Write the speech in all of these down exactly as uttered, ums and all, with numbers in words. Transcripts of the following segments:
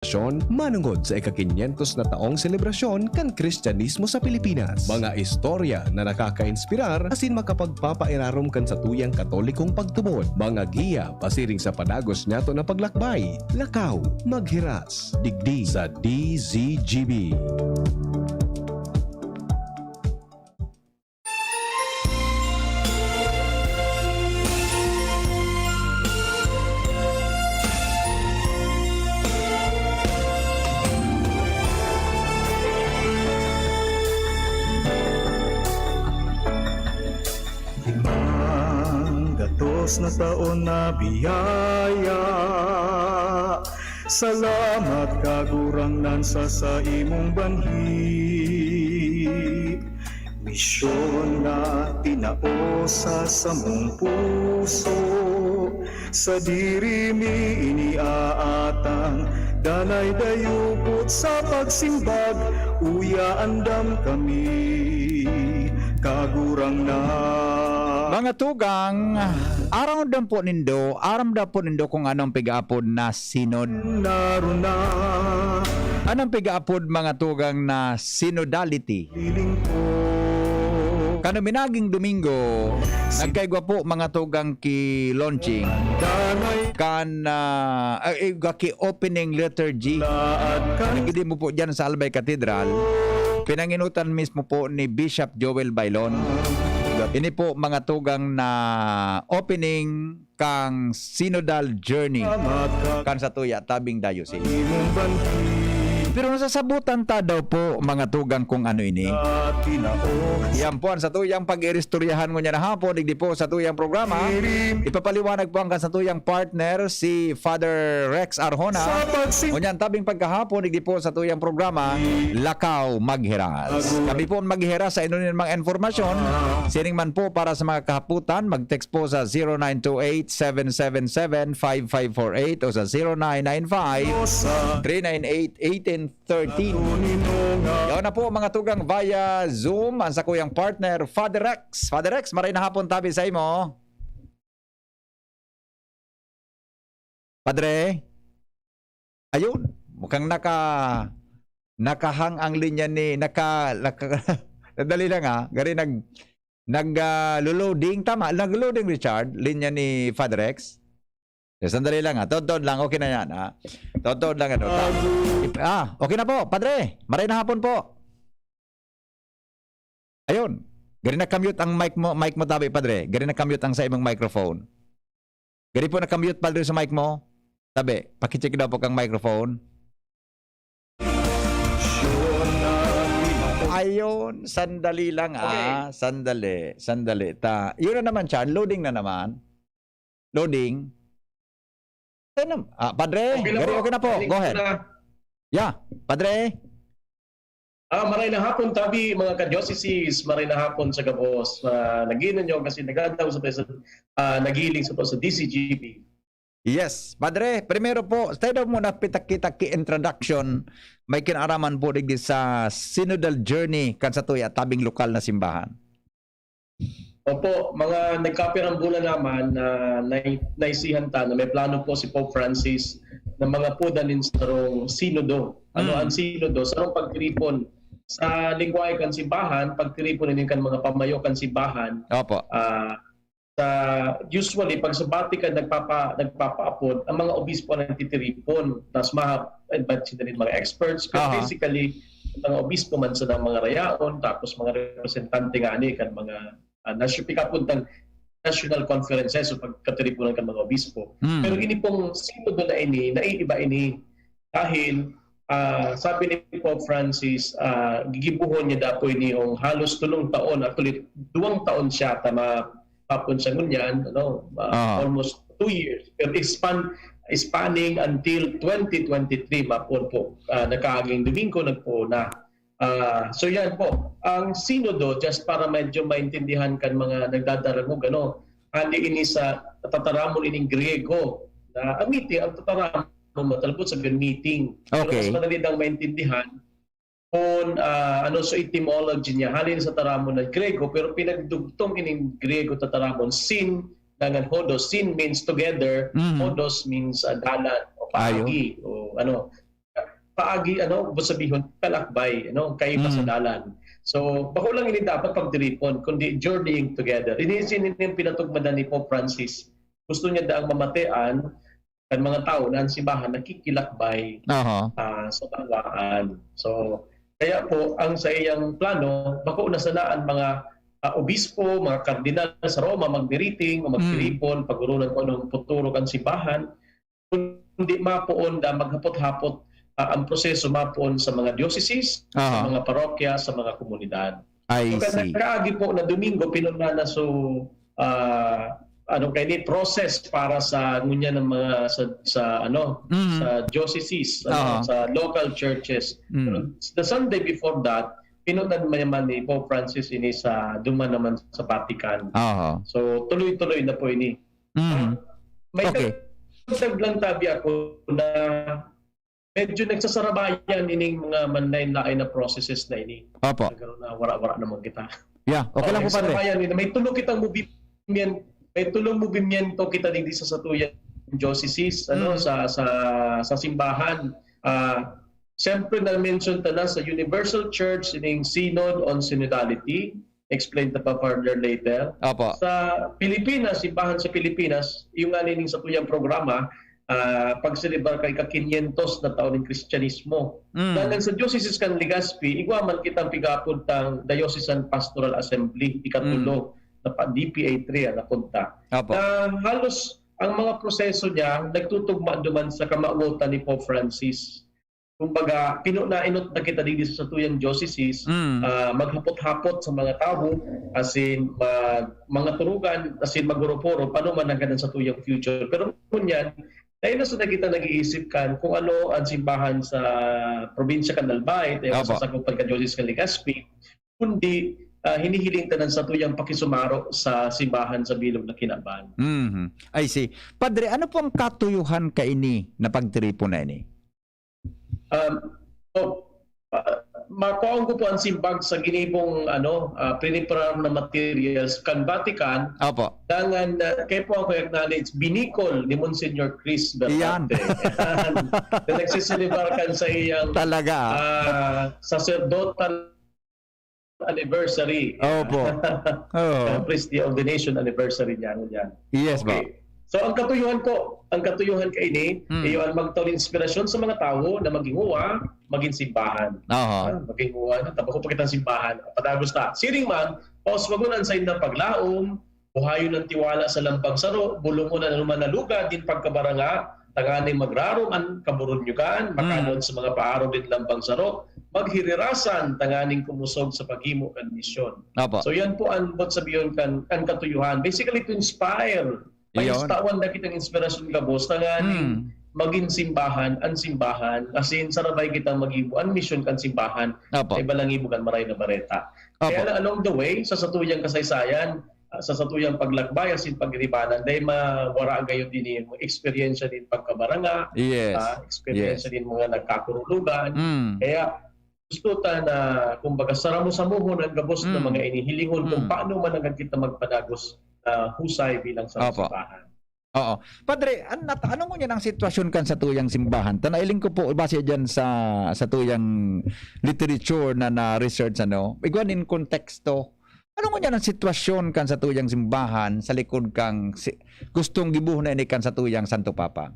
Selebrasyon manongod sa ika-kinyentos na taong selebrasyon kan Kristyanismo sa Pilipinas. Mga istorya na nakakainspirar asin makapagpapairarom kan satuyang Katolikong pagtubod. Mga giya pasiring sa padagos niyato na paglakbay. Lakaw, maghiras, digdi sa D Z G B. Limang gatos na taon na biyaya. Salamat, Kagurangnan, sa saimong banhi. Misyon na tinao sa samong puso, sadiri mi ini aatang, danay dayupot sa pagsimbag, uya andam kami, Kagurangnan. Mga tugang, aram daw po nindo, aram daw po nindo kung anong pigaapod na sinod. Naruna. Anong pigaapod, mga tugang, na sinodality? Piling ko. Kano minaging Domingo, nagkaigwa po, mga tugang, ki launching. Danay. Kan, ah, ay, igwa ki opening liturgy. Laad kan. Nagidi mo po dyan sa Albay Cathedral. Pinanginutan mismo po ni Bishop Joel Bailon. Ini po, mga tugang, na opening kan synodal journey kan satuya tabing diocese. Pero nasasabutan ta daw po, mga tugang, kung ano ini. Yan po ang satuyang pag-iristoryahan ngunyan na hapon, digdi po sa tuyang programa. Ipapaliwanag po ang kan satuyang partner, si Father Rex Arjona. Ngunyan tabing pagkahapon, digdi po sa tuyang programa, Lakaw Maghiras. Kami po ang maghihiras sa inon mga informasyon. Siring man po para sa mga kahaputan, mag-text po sa zero nine two eight, seven seven seven, five five four eight o sa zero nine nine five, three nine eight, eighteen thirteen. Yaon na po, mga tugang, via Zoom, ang sakuyang partner, Father Rex. Father Rex, maray na hapon tabi sa imo. Padre? Ayun, mukhang naka-, nakahang ang linya ni, naka-, naka-, sandali lang, ah. Gari nag-, nag, ah, lo-loading. Tama, nag-loading, Richard, linya ni Father Rex. Eh, sandali lang, ah. Todtod lang, okay na yan, ah. Todtod lang, ano. Ta-, ip-, ah, okay na po, Padre. Maray na hapon po. Ayun. Gari naka-mute ang mic mo, mic mo tabi, Padre. Gari naka-mute ang sa imong microphone. Gari po naka-mute, Padre, sa mic mo. Tabi, pakicheck daw po kang microphone. Ayun, sandali lang, ah. Okay. Sandali, sandali. Ta, yun na naman siya, loading na naman. Loading. Ayun na. Ah, Padre, okay na gari, po. Okay na po. Rinig ko na. Go ahead. Yeah, Padre. Ah, maray na hapon, tabi, mga kadioceses, maray na hapon sa gabos. Ah, nag-iinyo kasi nagadaw sa, sa, ah, nagiling sa, sa D C G B. Yes, Padre, primero po, tayo daw muna pitakita ki introduction, may kinaraman po digdi sa synodal journey kan satuya tabing lokal na simbahan. Opo, mga nagkapirang bulan naman na nai-, naisihan ta na may plano po si Pope Francis na mangapodan nin sarong sinodo. Ano Mm. ang sinodo? Sarong pagtiripon sa lengwahe kan simbahan, pagtiripon nin kan mga pamayo kan simbahan. Opo. Ah, sa, usually, pag sa Vatican nagpapa-, nagpapaapod, ang mga obispo ang nagtitiripon. Tas ma-invite sila nin mga experts. Pero Aha. basically, mga obispo man sa mga rayaon, tapos mga representante nga ni kan mga, ah, nasyo-, pikapuntan national conferences o pagkatiriponan kan mga obispo. Mm. Pero ini pong sinodo na ini, naiiba ini. Dahil, ah, sabi ni Pope Francis, ah, gigibohon niya dapoy niyong halos tulong taon, actually, duwang taon siya, tama, hapon siya ngunyan, ano, ah, Ah. almost two years. Pero span-, spanning until twenty twenty-three, mapon po, ah, nakaaging Domingo, nagpo na. Ah, so yan po. Ang sinodo, just para medyo maintindihan kan mga nagdadarangog, ano, hali ini sa tataramon ining Griego, na ang meeting, ang tataramon, matalbot sa meeting. Pero Okay. mas madali nang maintindihan kung, ah, ano, so etymology niya, hali sa taramon na Griego, pero pinagdugtong ining Griego tataramon, syn, dangan hodos. Syn means together, Mhm. hodos means, ah, dalan, o Ayo. paagi, o ano. paagi, ano, sabihon, kalakbay, ano, kaiba sa Mm. dalan. So, bako lang ini dapat pagtiripon, kundi journeying together. Ini, ini yung pinatugmadan ni Pope Francis. Gusto niya daang mamatean kan mga tawo na ang simbahan nakikilakbay, Aha. ah, sa banwaan. So, kaya po, ang sa iyang plano, bako na sana ang mga, ah, obispo, mga kardinal sa Roma magmiriting o Mm. magtiripon, pag-oronan kung anong futuro kan simbahan, kundi mapoon na maghapot-hapot, ah, ang proseso mapoon sa mga dioceses, sa Aha. mga parokya, sa mga komunidad. I So, see. kada kaagi po na Domingo, pinuna na so, ah, ano kaini, process para sa ngunyan ng mga sa, sa ano, Mm. sa dioceses, ano, Aha. sa local churches. Mm. Pero the Sunday before that, pinuna naman ni Pope Francis ini sa duman naman sa Vatican. Aha. So, tuloy-tuloy na po ini. Mm. May Okay. dagdag lang tabi ako na medyo nagsasarabayan ining mga manlain-lain na processes na ini. Opo. Nagkaroon na wara-wara naman kita. Yeah, okay lang Oo, po, Padre. nagsasarabayan ini. May tulo kitang movement, may tulong movimiento kita digdi sa satuyang dioceses, ano, Mm. sa, sa, sa simbahan. Ah, siyempre, na-mention ta na sa Universal Church, ining Synod on Synodality. Explain ta pa further later. Opo. Sa Pilipinas, simbahan sa Pilipinas, yung nga nining satuyang programa, ah, pagselebrar kan ika-kinyentos na taon ng Kristyanismo. Mm. Dangan sa Diocese kan Legazpi, igwa man kitang pig-aapod tang Diocesan Pastoral Assembly, ikatulo, Mm. na pa, D P A three ang napunta. Opo. Na halos ang mga proseso niya nagtutugma duman sa kamawotan ni Pope Francis. Kumbaga, pino-, nainot na kita digdi sa satuyang dioceses, Mm. ah, maghapot-hapot sa mga tawo, as in, mag-, mga turugan, as in, magurupuro, paano man ang ganun satuyang future. Pero ngunyan, dahil na sa kita nag-iisip kan kung ano ang simbahan sa probinsya kan Albay, tayo Opo. sa sakupan kan Diocese kan Legazpi, kundi, ah, hinihiling ta nan satuyang pakisumaro sa simbahan sa bilog na kinaban. Mhm. I see. Padre, ano po ang katuyuhan kaini na pagtiripon na ini? Um, so, ah, makuha ko po ang simbag sa ginibong, ano, ah, priniparar na materials kan Vatican. Opo. Dangan, ah, kayo po ako acknowledge, binikol ni Monsignor Chris Iyan. Bernate. Yan. Na nagsiselebar kan sa iyang, Talaga. ah, sacerdotal anniversary. Opo. Oo. Priestly ordination anniversary niya, ano niya. Yes, Okay. po. So, ang katuyuhan po, ang katuyuhan kaini, Hmm. iyo ang magtao nin inspirasyon sa mga tawo na maging huwa, maging simbahan. Aha. Ah, maging huwa na, tapos ko pakita ang simbahan. Padagos ta. Siring man, pauswagon an saindang paglaom, buhayon an tiwala sa lambang saro, bulongon an anuman na lugad nin pagkabaranga, tanganing magrarom an kaburunyogan, Hmm. makanon sa mga paaro nin lambang saro, maghirirasan, tanganing kumusog sa paghimo kan misyon. Opo. So, yan po ang buot sabihon kan, kan katuyuhan. Basically, to inspire. Iyon. Paistawan na kitang inspirasyon gabos, tanganing Hmm. magin simbahan, an simbahan, as in, sarabay kitang maghibo, an misyon kan simbahan, Opo. sa iba lang ibo kan Maray na Bareta. Opo. Kaya lang, along the way, sa satuyang kasaysayan, ah, sa satuyang paglakbay, as in, pagiribanan, dahil mawara gayod din yung eksperyensya din pagkabaranga, Yes. ah, eksperyensya Yes. din mga nagkakurulugan. Mm. Kaya, gusto ta na, kumbaga, saramo-samohon ang gabos na Mm. mga inihilingon kung Mm. paano man ang kita magpadagos na husay bilang sa Opo. simbahan. Oo. Padre, an-, nat-, ano ngunyan ang sitwasyon kan satuyang simbahan? Ta nailing ko po, base diyan sa, satuyang literature na na-research, ano, igwa nin konteksto. Ano ngunyan ang sitwasyon kan satuyang simbahan sa likod kang si-, gustong gibohon na ini kan satuyang Santo Papa?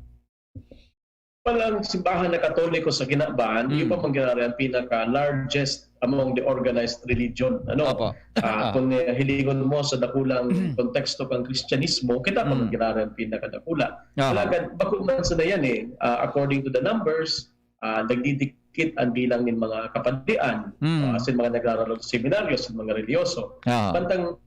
Palang simbahan na Katoliko sa kinaban, Hmm. iyo pa man giraray ang pinaka-largest among the organized religion. Ano? Opo. Ah, kung, eh, hilingon mo sa dakulang konteksto kang Kristyanismo, kita pa man Hmm. giraray ang pinakadakula. Aha. Alagad, bako man sana yan eh. Ah, according to the numbers, ah, nagdidikit ang bilang nin mga kapadian, Hmm. ah, sa mga nagraralo sa seminaryo, sa mga reliyoso. Aha. Bantang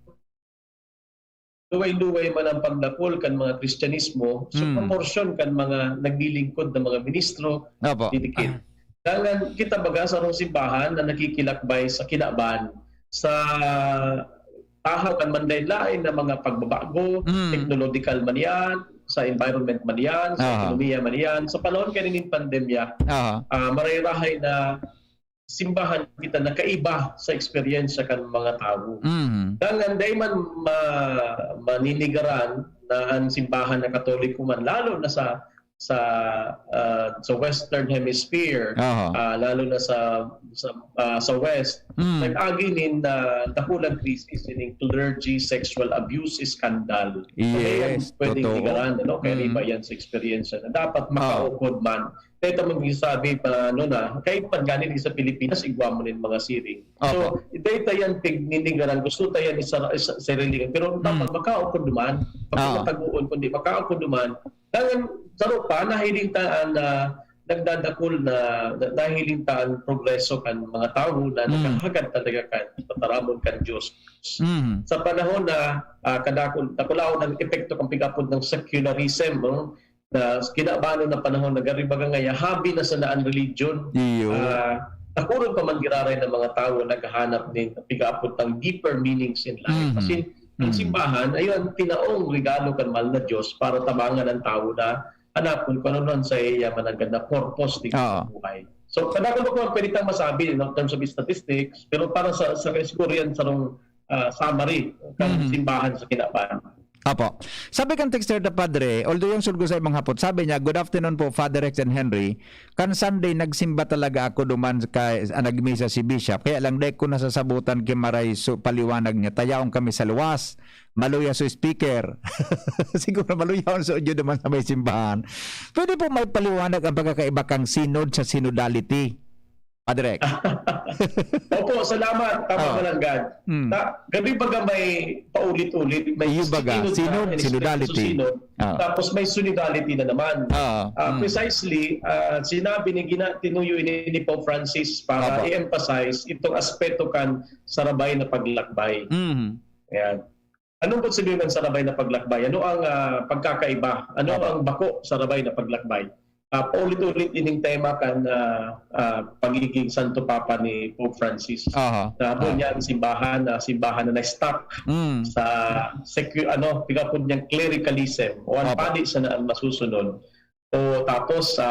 luway-luway man ang pagdakul kan mga Kristyanismo, sa Hmm. proporsyon kan mga naglilingkod na mga ministro, Opo. didikit. Dangan kita baga sarong simbahan na nakikilakbay sa kinaban, sa tahaw kan manlaen-laen na mga pagbabago, Hmm. technological man yan, sa environment man yan, sa Aha. ekonomiya man yan. Sa panahon kaini nin pandemya, Aha. ah, marhay-rahay na simbahan kita na kaiba sa eksperyensya kan mga tawo. Mhm. Dangan dai man ma-, maninigaran na an simbahan na Katoliko man, lalo na sa sa ah, sa Western Hemisphere, Aha. ah, lalo na sa sa ah, sa West, Mm. nag-agi nin ah, dakulang krisis ining clergy sexual abuse scandal. Kaya yan Yes, pwedeng totoo. Ligaran, ano? Kaya Mm. iba yan sa experience na dapat makaukod man. Kaya ito magsasabi pa, ano na, kahit man ganin sa Pilipinas, igwa mo nin mga siring. So, Opo. dahil tayan pig ninigaran, gusto tayan isa, isa, sarilingan. Pero dapat Mm. makaukod naman, Ah. pagkataguon, kundi makaukod naman. Dangan, saro pa, nahiling ta an ah, nagdadakul na, na nahiling ta an progreso kan mga tawo na Mm. naghahagad talaga kan tataramon kan Dios. Mm. Sa panahon na ah, kadakul, dakulaon ang epekto kan pig-apod ng secularism, no? Na kinabanon na panahon na gari baga ngaya habi na sana an religion. Iyo. Ah, dakulang pa man giraray na mga tawo naghahanap nin pig-apod ng deeper meanings in life. Mhm. Kasi ang Mhm. simbahan, ayun, tinaong regalo kan mahal na Diyos para tabangan ang tawo na hanapon kung ano ang sa iya mananggad na purpose dito Oo. sa buhay. So, kadakul ko ang pwede tang masabi in terms of statistics, pero para sa, sa siguro yan sarong ah, summary kan Mhm. simbahan sa kinaban. Apo. Sabi kan texter na padre, although yung sulgo sa imong hapot, sabi niya, "Good afternoon po, Father Rex and Henry. Kan Sunday, nagsimba talaga ako duman kay ah, nagmisa si Bishop. Kaya lang, dai ko nasasabutan ki maray so, paliwanag niya. Tayaon kami sa luwas. Maluya so speaker." Siguro maluya ang so audio naman sa may simbahan. Pwede po may paliwanag ang pagkakaiba kang synod sa synodality? Padre Rex. Opo, salamat. Tama Ah. Mananggad. Mm. Ta, gabi baga may paulit-ulit, may Iyo baga, synod na, synod, and synodality. synod. Ah. Tapos may synodality na naman. Ah, Ah, mm. Precisely, ah, sinabi ni gina, tinuyo ini ni Pope Francis para Opo. i-emphasize itong aspeto kan sarabay na paglakbay. Mm. Ayan. Anong ibig sabihin ng sarabay na paglakbay? Ano ang ah, pagkakaiba? Ano Opo. ang bako sa sarabay na paglakbay? Ah, paulit-ulit ining tema kan ah, ah, pagiging Santo Papa ni Pope Francis. Aha. Nahabo Ah. niya ang simbahan na simbahan na na-stuck Mm. sa secu- ano, pigapod niyang clericalism o ang Opo. padi sana ang masusunod. O tapos sa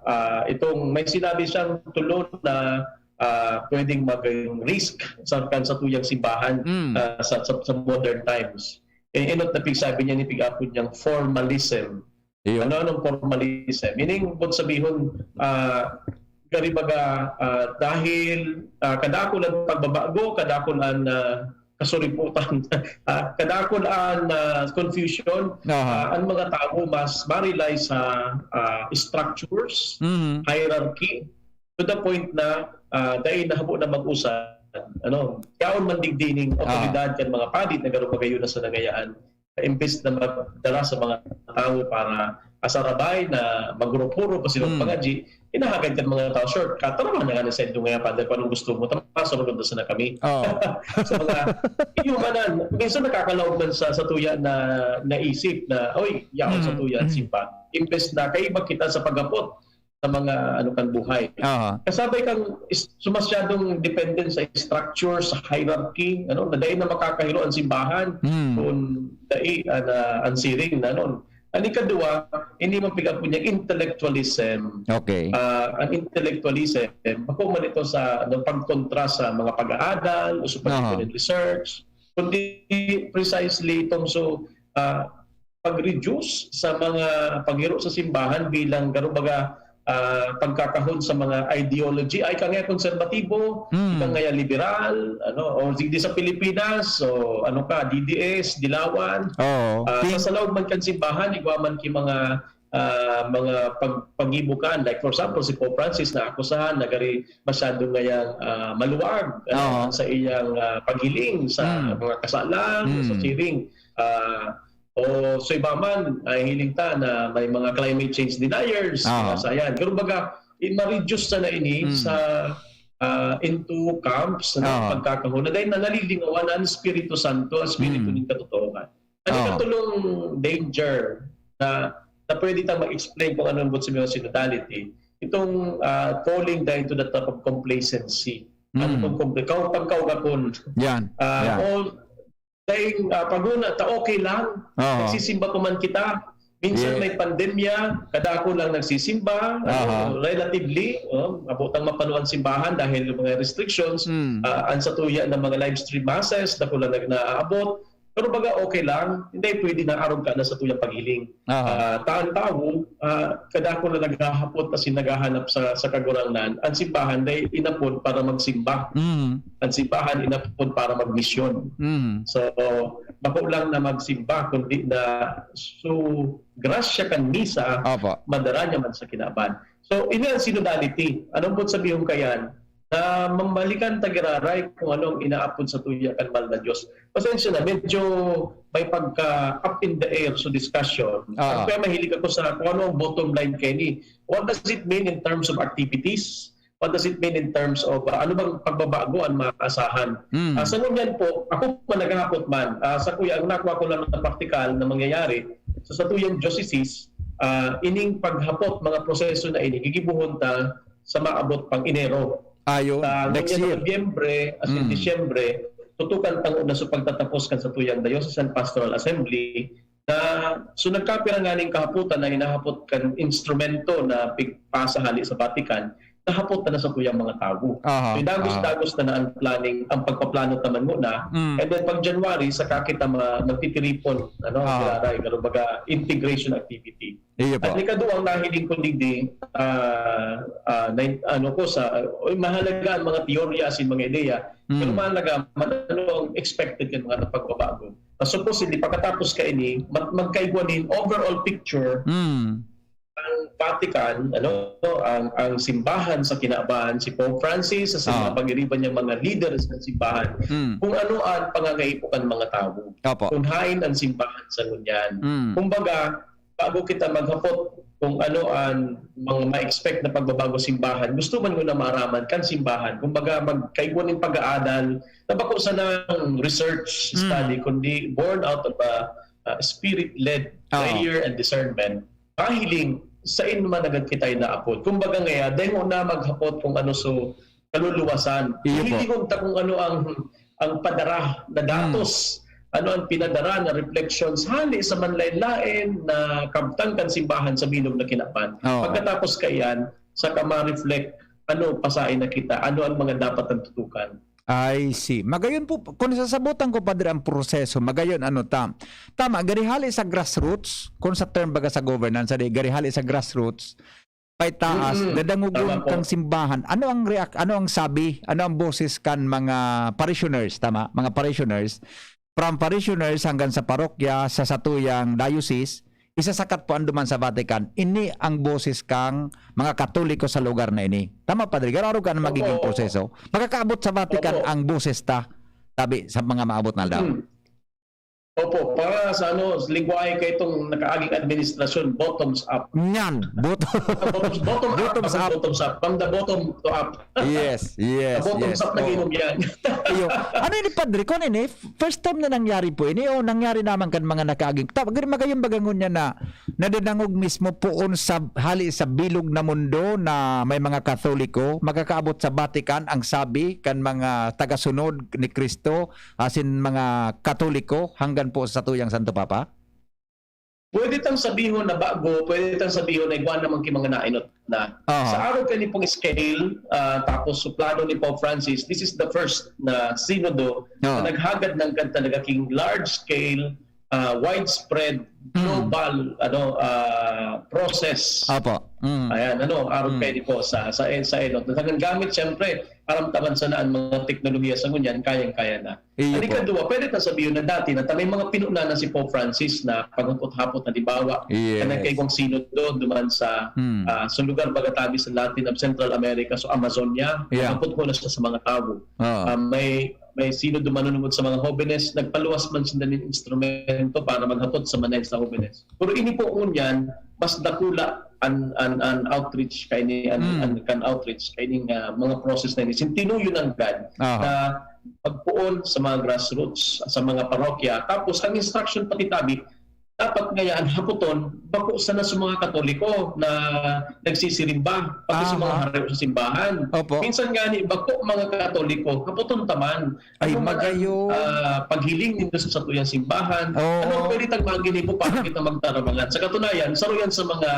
ah, itong may sinabi siyang tulo na ah, pwedeng maging risk sa kan sa tuyang simbahan Mm. ah, sa, sa, sa modern times. Eh, inot na pigsabi niya ni pigapod niyang formalism. Iyo. Ano anong formalism? Meaning, kung sabihon, ah, gari baga, ah, dahil ah, kadakul ang pagbabago, kadakul ang ah, kasuriputan, ah, kadakul ang ah, confusion, Aha. ah, ang mga tawo mas ma-rely sa ah, structures, Mhm. hierarchy, to the point na ah, dai na habo na mag-usad. Ano, yaon man digdi ning Ah. otoridad kan mga padi na garo pagayon na sa nangayaan. Imbes na magdara sa mga tawo para asarabay na magpuro-puro pa sila Hmm. pangadyi, hinahagad kan mga tawo, "Shortcut, tara man na nga sa indo ngayon, Father, kung anong gusto mo, tama, sunod na sana kami." Oo. Sa mga inumanan, minsan nakakalaog man sa, sa tuya na naisip na, "Oy, yaon sa Mm, tuya, mm. simba." Imbes na kaiba kita sa pag-apot sa mga ano kan buhay. Aha. Kasabay kang is- sumasyadong dependent sa structure, sa hierarchy, ano, na dai na makakahiro ang simbahan Mm. kung dai an, ah, ang siring na nun. Ang ikaduwa, hindi man pigapod niya intellectualism. Okay. Ah, ang intellectualism, bako man ito sa ano, pagkontra sa mga pag-aadal o sa Aha. pag research, kundi precisely itong so, ah, pag-reduce sa mga paghiro sa simbahan bilang garo baga ah, pagkakahon sa mga ideology ay kangaya konserbatibo, Hmm. kangaya liberal, ano, o digdi sa Pilipinas, o ano ka, D D S, Dilawan. Oo. Ah, Ting- sa laog man kan simbahan, igwa man ki mga ah, mga pag pagibukan, like for example si Pope Francis na akusahan na gari masyado ngayang ah, maluwag ano, Oo. sa iyang ah, paghiling sa Mm. mga kasalan, sa Mm. siring. Ah, o sa iba man, ay hiling ta na may mga climate change deniers, Oo. mga sayan. Pero baga, in ma-reduce na ini Mm. sa ah, into camps na Oo. pagkakahuna dahil na nalilingawan ang Espiritu Santo, ang Espiritu Mm. ng katotohanan. Ang Oo. ikatulong danger na, na pwede tang ma-explain kung ano ang ibig sabihin ng synodality, itong ah, falling down to the trap of complacency. Ano Mm. kung compl- kau pagkaugakon? Yan. Ah, Yan. all dahil uh, paguna, ta okay lang. Oo. Nagsisimba pa man kita. Minsan Yeah. May pandemya, kadako lang nagsisimba, ano, Aha. Relatively, oh, abot ang mapanuan simbahan dahil yung mga restrictions, Mm. ah, ang satuya ng mga live stream masses, dako lang nag naaabot. Pero baga okay lang, hindi pwede na arog ka na sa tuyang paghiling. Aha. Ah, ta an tawo, ah, kadakul na naghahapot asin naghahanap sa, sa Kagurangnan, ang simbahan dai inapod para magsimba. Mm. Ang simbahan inapod para magmisyon. Mm. So, bako lang na magsimba, kundi na so, grasya kan misa, Opo. madara niya man sa kinaban. So, ini ang synodality. Anong pud sabihon kayan? Na mambalikan ta giraray kung anong inaapod sa tuya kan mahal na Diyos. Pasensya na, medyo may pagka up in the air sa discussion. Ah. Ang kaya mahilig ako sa kung ano ang bottom line kaini. What does it mean in terms of activities? What does it mean in terms of, ah, ano bang pagbabago ang maaasahan? Mm. Ah, sa ngunyan po, ako man naghahapot man, ah, sa kuya, ang nakuha ko lang na praktikal na mangyayari, sa satuyang diocese, ah, ining paghapot, mga proseso na ini, gigibuhon ta sa maabot pang Enero. Ayon, Sa next ngunyan na year. Nobyembre, as in Mm. Disyembre, tutukan ta nguna sa pagtatapos kan satuyang Diocesan Pastoral Assembly, na, so, nagkapira nganing kahapotan na hinahapot kan instrumento na pigpasa hali sa Vatican, nahapot na na sa tuyang mga tawo. Aha, So, dagos-dagos na na ang planning, ang pagpaplano ta man nguna. Mm. And then, pag January, saka kita ma-, magtitiripon, ano, Aha. giraray, garo baga, integration activity. Iyo At po. ikaduwang nahiling ko digdi, ah, ah, na, ano ko, sa, oy, mahalaga ang mga teorya asin mga ideya, pero Mm. mahalaga man, ano ang expected kan mga pagbabago. Ah, supposedly, pagkatapos kaini, mag-, magkaigwa nin overall picture Mm. ang Vatican, ano, ang, ang simbahan sa kinaban, si Pope Francis, sa mga Apo. pag-iriba niyang mga leaders ng simbahan, Mm. kung ano ang pangangaipo kan mga tawo. Apo. Kung hain ang simbahan sa ngunyan. Mm. Kumbaga, bago kita maghapot kung ano ang mga ma-expect na pagbabago simbahan, gusto man nguna maaraman kan simbahan. Kumbaga, magkaigwa nin pag-aadal na bako sanang research Mm. study, kundi born out of a, uh, spirit-led Ah. prayer and discernment. Mahiling, sain man agad kita inaapod. Kumbaga ngaya, dai nguna maghapot kung ano so kaluluwasan. Iyo po. Hihilingon ta kung ano ang, ang padara na datos, Mm. ano ang pinadara na reflections, hali sa manlaen-laen na kabtang kan simbahan sa bilog na kinaban. Oo. Pagkatapos kaiyan, saka ma-reflect, ano, pasain na kita, ano ang mga dapat ang tutukan. I see. Magayon po, kung sasabotan ko, Padre, ang proseso, magayon, ano, ta-, tama, gari hali sa grassroots, kung sa term baga sa governance, di, gari hali sa grassroots, pay taas, Mm-mm. dadangogon Tama po. kang simbahan. Ano ang react-, ano ang sabi, ano ang boses kan mga parishioners, tama? Mga parishioners, from parishioners hanggang sa parokya, sa satuyang diocese, isasakat po ang duman sa Vatican, ini ang boses kang mga Katoliko sa lugar na ini. Tama, Padre? Gararo ka na magiging Opo. proseso. Makakaabot sa Vatican Opo. ang boses ta, tabi sa mga maabot na aldaw. Mm. Opo, para sa ano, lingwahe kay itong nakaaging administrasyon, bottoms up. Nyan, bot- Bottoms, bottom up, Bottoms ako, up. bottoms up. From the bottom to up. Yes, yes, Bottoms yes. up na Oo. ginom yan. Iyo. Ano ini, Padre? Kung ini, first time na nangyari po ini o nangyari naman kan mga nakaaging? Ta-, magayong bagangon niya na nadadangog mismo poon sa hali sa bilog na mundo na may mga Katoliko, makakaabot sa Vatican ang sabi kan mga tagasunod ni Cristo, asin mga Katoliko, hanggan po sa satuyang Santo Papa? Pwede tang sabihon na bago, pwede tang sabihon na igwa naman ki mga nainot na. Aha. Sa araw kani pong scale, ah, tapos sa plano ni Pope Francis, this is the first na sinodo Oo. na naghagad ng kan talaga king large scale, ah, widespread, Mm. global, ano, ah, process. Apo. Mm. Ayan, ano, araw Mm. kani po sa, sa, sa inot. Sa gamit, siyempre, aram ta man sana ang mga teknolohiya sa ngunyan, kayang-kaya na. Iyo An po. ikaduwa, pwede ta sabihon na dati na ta may mga pinuna na si Pope Francis na paghapot-hapot, halimbawa, Yes. kanang kaigwang sinodo duman sa, Hmm. ah, sa lugar baga tabi sa Latin of Central America, so Amazonia, Yeah. paghapot ko na siya sa mga tawo. Oo. Ah, may, may sinodo manunungod sa mga hobenes, nagpaluwas man sinda nin instrumento para maghapot sa manay sa hobenes. Pero ini po ngunyan, mas dakula an, an, an outreach kaini, an, Mm. an kan outreach kaining, ah, mga process na ini. Sintinuyo nanggad Aha. na pagpoon sa mga grassroots, sa mga parokya. Tapos, ang instruction pati tabi, dapat ngayaan hapoton, bako sana sa mga Katoliko na nagsisirimba, pati sa mga Aha. harayo sa simbahan. Opo. Minsan nga ni, bako mga Katoliko, hapoton ta man. Ay, Ano man ang, magayon. ah, paghiling nindo sa satuyang simbahan? Oo. Ano pwede tang maginibo para kita magtarabangan? Sa katunayan, saro yan sa mga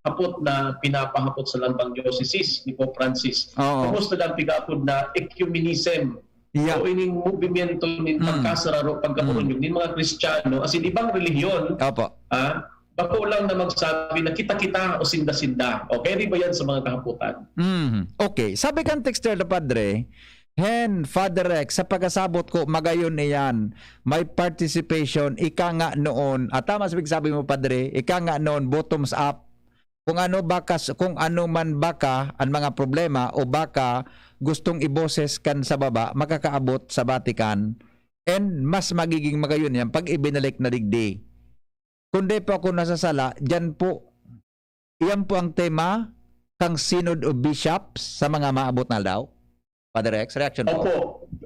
hapot na pinapahapot sa lambang diocese ni Pope Francis. Oo. Kumusta daw pigaapod na ecumenism? Yeah. O ining movimiento nin Mm. pagkasararo, pagkaburunyog nin mga Kristiyano, as in ibang relihiyon, Opo. ah, bako lang na magsabi na kita-kita o sinda-sinda. Okay, rin ba yan sa mga kahaputan? Mm. Okay. Sabi kan texter na padre, Hen, Father Rex, sa pagkasabot ko, magayon iyan. May participation, ika nga noon. At tama sa sabi mo, Padre, ika nga noon, bottoms up. Kung ano baka, kung ano man baka ang mga problema o baka gustong iboses kan sa baba, makakaabot sa Vatican. And mas magiging magayon yan pag ibinalik na digdi. Kung di po ako nasasala, dyan po, iyan po ang tema kang Synod of Bishops sa mga maabot na aldaw. Padre Rex, reaction po. Opo,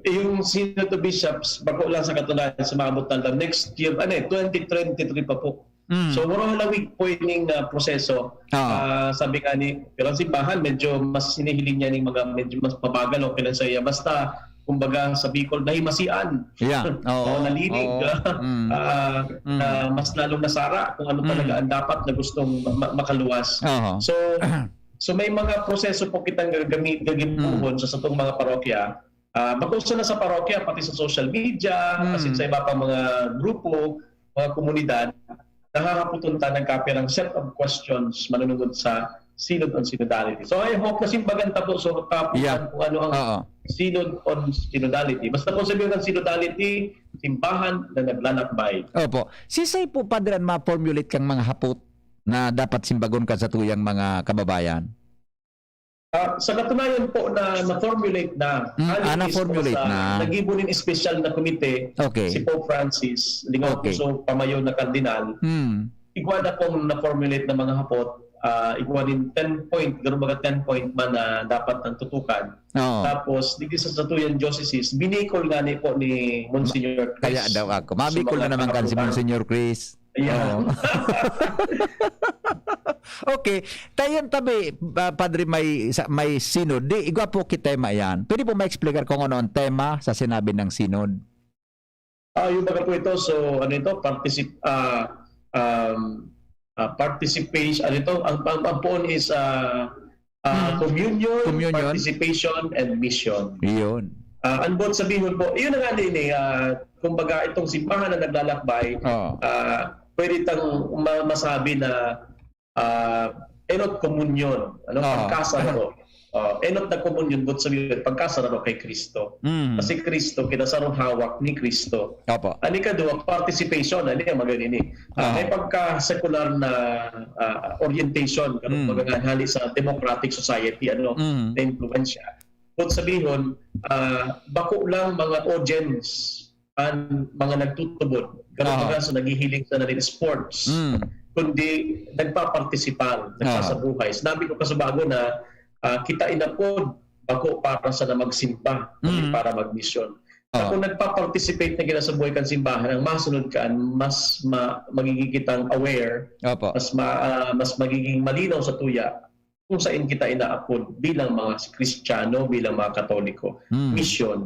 yung Synod of Bishops, bako lang sa katunayan sa maabot na aldaw, next year, ano eh, twenty twenty-three pa po. Mm. So, mura halawig po yung ah, proseso. Ah. Ah, sabi nga ni, pero ang simbahan, medyo mas hinihiling niya yung mga medyo mas mabagal o kailan sa iya. Basta, kumbaga, sa Bicol, nahimasian. Yeah. Oo. O nalinig. Oo. Mm. Ah, Mm. ah, mas lalong nasara kung ano Mm. talaga ang dapat na gustong ma- ma- makaluwas. Oo. So, so may mga proseso po kitang gagami- gagimbuhon sa satong mga parokya. Ah, bako sa na sa parokya, pati sa social media, Mm. kasi sa iba pang mga grupo, mga komunidad, nahahapoton ta ng kapirang set of questions manunungod sa Synod on Synodality. So I hope na simbagan ta po so kapunan Yeah. kung ano ang Oo. Synod on Synodality. Basta po sabihin ng Synodality, simbahan na naglalakbay. Opo. Sisay po, Padre, ang ma-formulate kang mga hapot na dapat simbagon ka sa tuyang mga kababayan? Ah, sa katunayan po na na-formulate na, Mm, hali ah, mismo na-formulate sa na. nagibo nin espesyal na komite, Okay. si Pope Francis, lingaw Okay. puso, pamayo na kardinal, Hmm. igwa na pong na-formulate na mga hapot, ah, igwa nin ten point, garo baga ten point man na dapat nang tutukan. Oo. Tapos, digdi sa satuyang diocese, binikol nga ni po ni Monsignor Chris. Kaya daw ako. Mabikol Sa na mga naman kan si kahapotan. Monsignor Chris. Ayan. Oo. Okay. Tayan tabi, ah, Padre, may, sa, may synod. Di, igwa po ki tema yan. Pwede po ma-explicar kung ano ang tema sa sinabi ng synod? Ah, yung baga po ito, so ano ito, particip ah, um, ah, participation, ano ito, ang, ang, ang poon is ah, ah, Hmm. communion, Communion. Participation, and mission. Iyon. Ah, ang buot sabihon po, yun na nga din eh, ah, kumbaga itong simbahan na naglalakbay, Oo. ah, pwede tang ma- masabi na ah, enot komunyon, ano, Oo. pagkasararo. Oh, enot na komunyon, buot sabihon, pagkasararo kay Kristo. Mm. Kasi Kristo, kinasarong hawak ni Kristo. Opo. Ang ikaduwa, participation, ano yung magayon ini? Ah, Ah. May pagka-secular na ah, orientation, ano, Mm. magagahali sa democratic society, ano, Mm. na influensya. Buot sabihon, ah, bako lang mga audience ang mga nagtutubod, garo Ah. baga sa naghihiling sa nanin sports, Mm. kundi nagpapartisipar, nagsasabuhay. Sinabi ko kasubago na ah, kita inapod, bako para sa na magsimba, kundi Mm. para magmisyon. Ah. Kung nagpa-participate na kita sa buhay kan simbahan, ang masunod kan, mas ma- magiging kitang aware, Opo. mas ma- ah, mas magiging malinaw sa tuya kung saan kita inaapod bilang mga Kristiyano, bilang mga Katoliko. Mm. Misyon.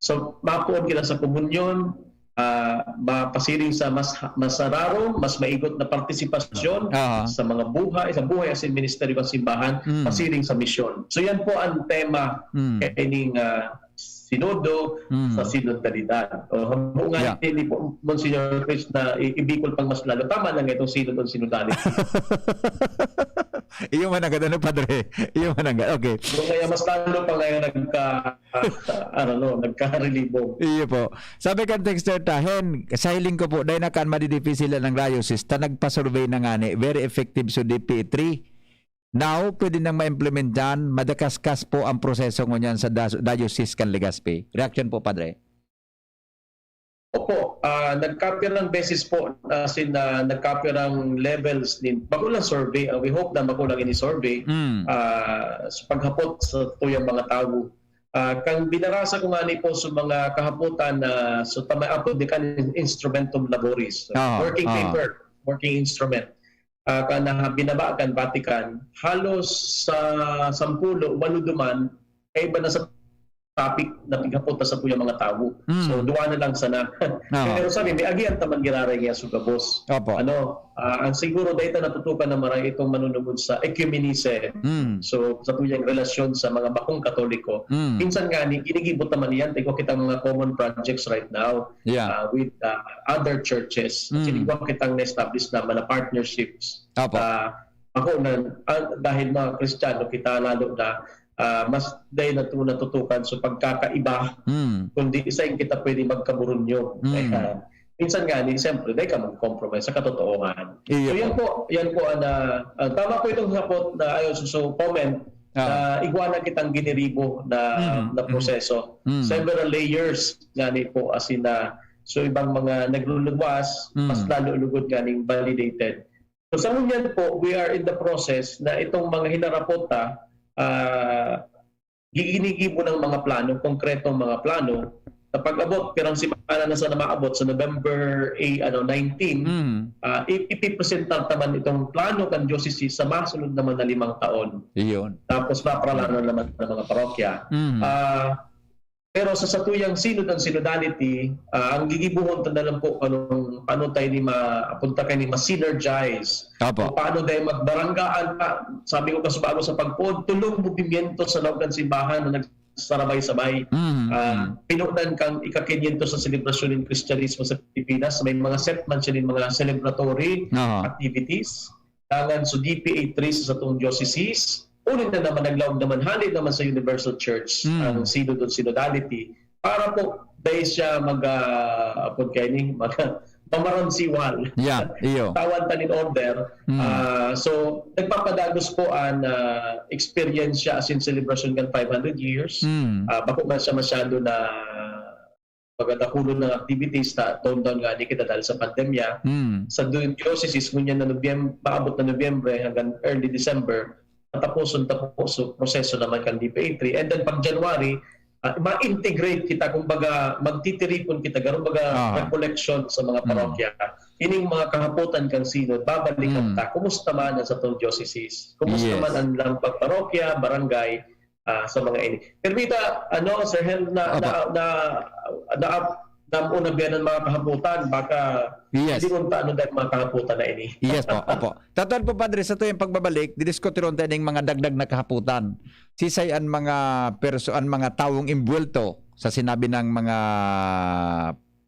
So, mapuon kita sa komunyon, ah, mapasiring sa mas masararon, mas maigot na partisipasyon Aha. sa mga buhay, sa buhay as in ministeryo kan simbahan, Mm. pasiring sa misyon. So, yan po ang tema Mm. kaining ah, sinodo Mm. sa sinodalidad. O, hambungan Yeah. ni po, Monsignor Chris, na i- ibikol pang mas lalo. Tama na nga itong sinod o sinodality. Iyo man agad, ano, Padre? Iyo man agad. Okay. So, kaya mas lalo pa ngayon nagka, ah, ano, no, nagka-relibo. Iyo po. Sabi kan texter ta, Hen, sa hiling ko po, dai na kan madidipisilan ang diocese, ta nagpa-survey na nga ni, very effective so D P three. Now, pwede nang ma-implement yan, madakaskas po ang proseso ngunyan sa das- diocese kan Legazpi. Reaction po, Padre? Opo, ah, nagkapirang beses po, as in, ah, nagkapirang levels din. Bako lang survey, ah, we hope na bako lang ini survey. Mm. Ah, sa paghapot sa tuyang mga tawo. Ah, kang binarasa ko nga ni po sa mga kahapotan na, so, tama, apod di kan instrumentum laboris. Ah, Working ah. paper, working instrument. Ah, kan na binaba kan Vatican, halos sa sampulo, walo duman, kaiba na sa topic na pighapot ta satuyang mga tawo. Mm. So, duwa na lang sana. Oo. Pero sabi, may agihan ta man giraray niya sa gabos. Opo. Ano, ah, ang siguro dahil ta natutukan na maray itong manunungod sa ecumenism. Mm. So, satuyang relasyon sa mga bakong Katoliko. Mm. Minsan nga, ni, ginigibo ta man yan, tayo kitang mga common projects right now, yeah, ah, with, ah, other churches. Mm. Kasi iba kitang na-establish naman na partnerships. Opo. Ah, ako na, ah, dahil mga Kristiyano kita, lalo na, ah, mas dahil natu-, natutukan sa pagkakaiba, mm, kundi isa yung kita pwede magkaburunyo. Mm. Kaya, minsan nga, ni, siyempre, dahil ka mag-compromise sa katotohanan. Iyo po. So, yan po, yan po ang, ah, ah, tama po itong sapot na, ayun, so, so, comment, ah, na igwa na kitang giniribo na, mm, na, mm, proseso. Mm. Several layers nga ni po, as in, ah, so, ibang mga nagluluwas, mm, mas lalo lugod nga ning validated. So, sa ngunyan po, we are in the process na itong mga hinarapot ta, ah, ginigibo ng mga plano, konkretong mga plano, sa pag-abot, pirang semana na sana maabot, sa November, eh, ano, nineteen, mm, ah, i-, ipipresentar ta man itong plano kan diocese sa masunod naman na limang taon. Iyon. Tapos, maparalanan naman ng mga parokya. Mm. Ah, Pero sa satuyang synod and synodality, ah, ang gigibohon ta na lang po kanong paano tayo ni ma-, apunta kayo ni ma-synergize. Opo. O paano tayo magbaranggaan pa. Sabi ko kasubago sa pagpoon, tulong movimiento sa loob ng simbahan na nagsasarabay-sabay. Mm, ah, mm. Pinunan kang ika-kinyentos sa selebrasyon ng Kristyanismo sa Pilipinas. May mga set man siya ng mga celebratory, aha, activities. Dangan sa D P A three sa satong diocese, huli na naman, naglaog naman, hali naman sa Universal Church, mm, ang Synod o Synodality, para po dahil siya mag, ah, apod kayo ni, mag, mamaransiwal. Yeah, iyo. Tawan ta nin order. Mm. Ah, so, nagpapadagos po ang, ah, experience siya as in celebration kan five hundred years. Mm. Ah, bako man siya masyado na pagkadakulon ng activities, ta-, toned down nga ni kita dahil sa pandemya. Mm. Sa du-, diocese, ngunyan na Nobyem-, maabot na Nobyembre hanggang early December, tatapuson ta po so proseso naman kan D P A three. And then pag January, ah, ma-integrate kita, kumbaga, magtitiripon kita, garo baga, ah, recollection sa mga, mm, parokya. Ining mga kahapotan kan Synod, babalikan, mm, ta, kumusta man ang satong diocese? Kumusta, yes, man ang lambang parokya, barangay? Ah, sa mga ini. Pero bita, ano, Sir Hel, na, opo, na, na, na, na, namuon na biyan ang mga kahapotan, baka, yes, hindi mo ta ano dahil mga kahapotan na ini. Yes po, opo. Tatod po, Padre, sa tuyang pagbabalik, didiskutirun tayo ning mga dagdag na kahapotan. Sisay an mga perso-, an mga tawong imbuwelto sa sinabi ng mga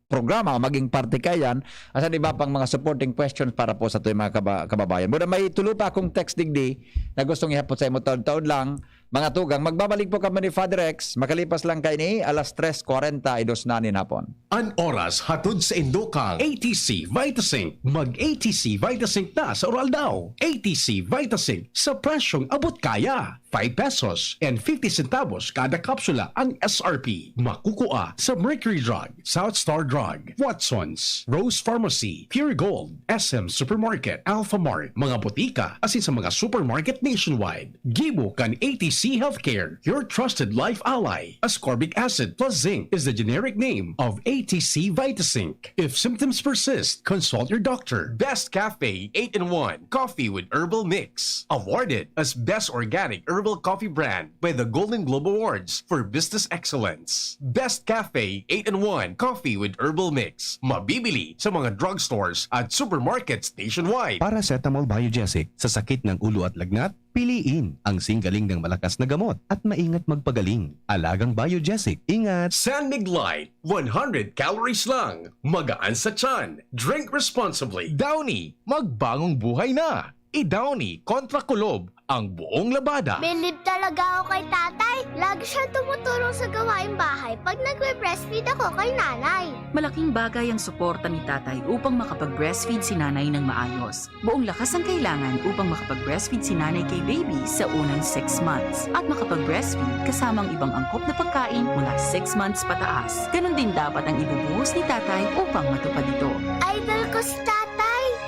programa o maging parte kaiyan, asin iba pang mga supporting questions para po sa tuyang mga kaba-, kababayan. Muna, may tulo pa akong text digdi na gustong ihapot sa imo taon-taon lang. Mga tugang, magbabalik po kami ni Father Rex, makalipas lang kaini, alas tres kwarenta y dos na nin hapon. An oras hatod sa indokang A T C Vitazinc. Mag A T C Vitazinc na sa Uraldaw. A T C Vitazinc sa presyong abot kaya. Five pesos and fifty centavos kada kapsula ang S R P. Makukua sa Mercury Drug, South Star Drug, Watsons, Rose Pharmacy, Pure Gold, S M Supermarket, Alphamart, mga botika, asin sa mga supermarket nationwide. Gibo kan A T C Healthcare, your trusted life ally. Ascorbic acid plus zinc is the generic name of A T C Vitazinc. If symptoms persist, consult your doctor. Best Cafe eight-in-one Coffee with Herbal Mix. Awarded as Best Organic Herbal Coffee Brand by the Golden Globe Awards for Business Excellence. Best Cafe eight-in-one Coffee with Herbal Mix. Mabibili sa mga drugstores at supermarkets nationwide. Paracetamol Biogesic sa sakit ng ulo at lagnat, piliin ang singgaling ng malakas na gamot at maingat magpagaling. Alagang Biogesic, ingat! San Mig Light, one hundred calories lang. Magaan sa tiyan. Drink responsibly. Downy, magbagong buhay na. I-Downy kontra kulob ang buong labada. Bilib talaga ako kay Tatay. Lagi siyang tumutulong sa gawaing bahay pag nagbe-breastfeed ako kay Nanay. Malaking bagay ang suporta ni Tatay upang makapag-breastfeed si Nanay ng maayos. Buong lakas ang kailangan upang makapag-breastfeed si Nanay kay baby sa unang six months at makapag-breastfeed kasama ang ibang angkop na pagkain mula six months pataas. Ganun din dapat ang ibubuhos ni Tatay upang matupad ito. Idol ko si Tatay!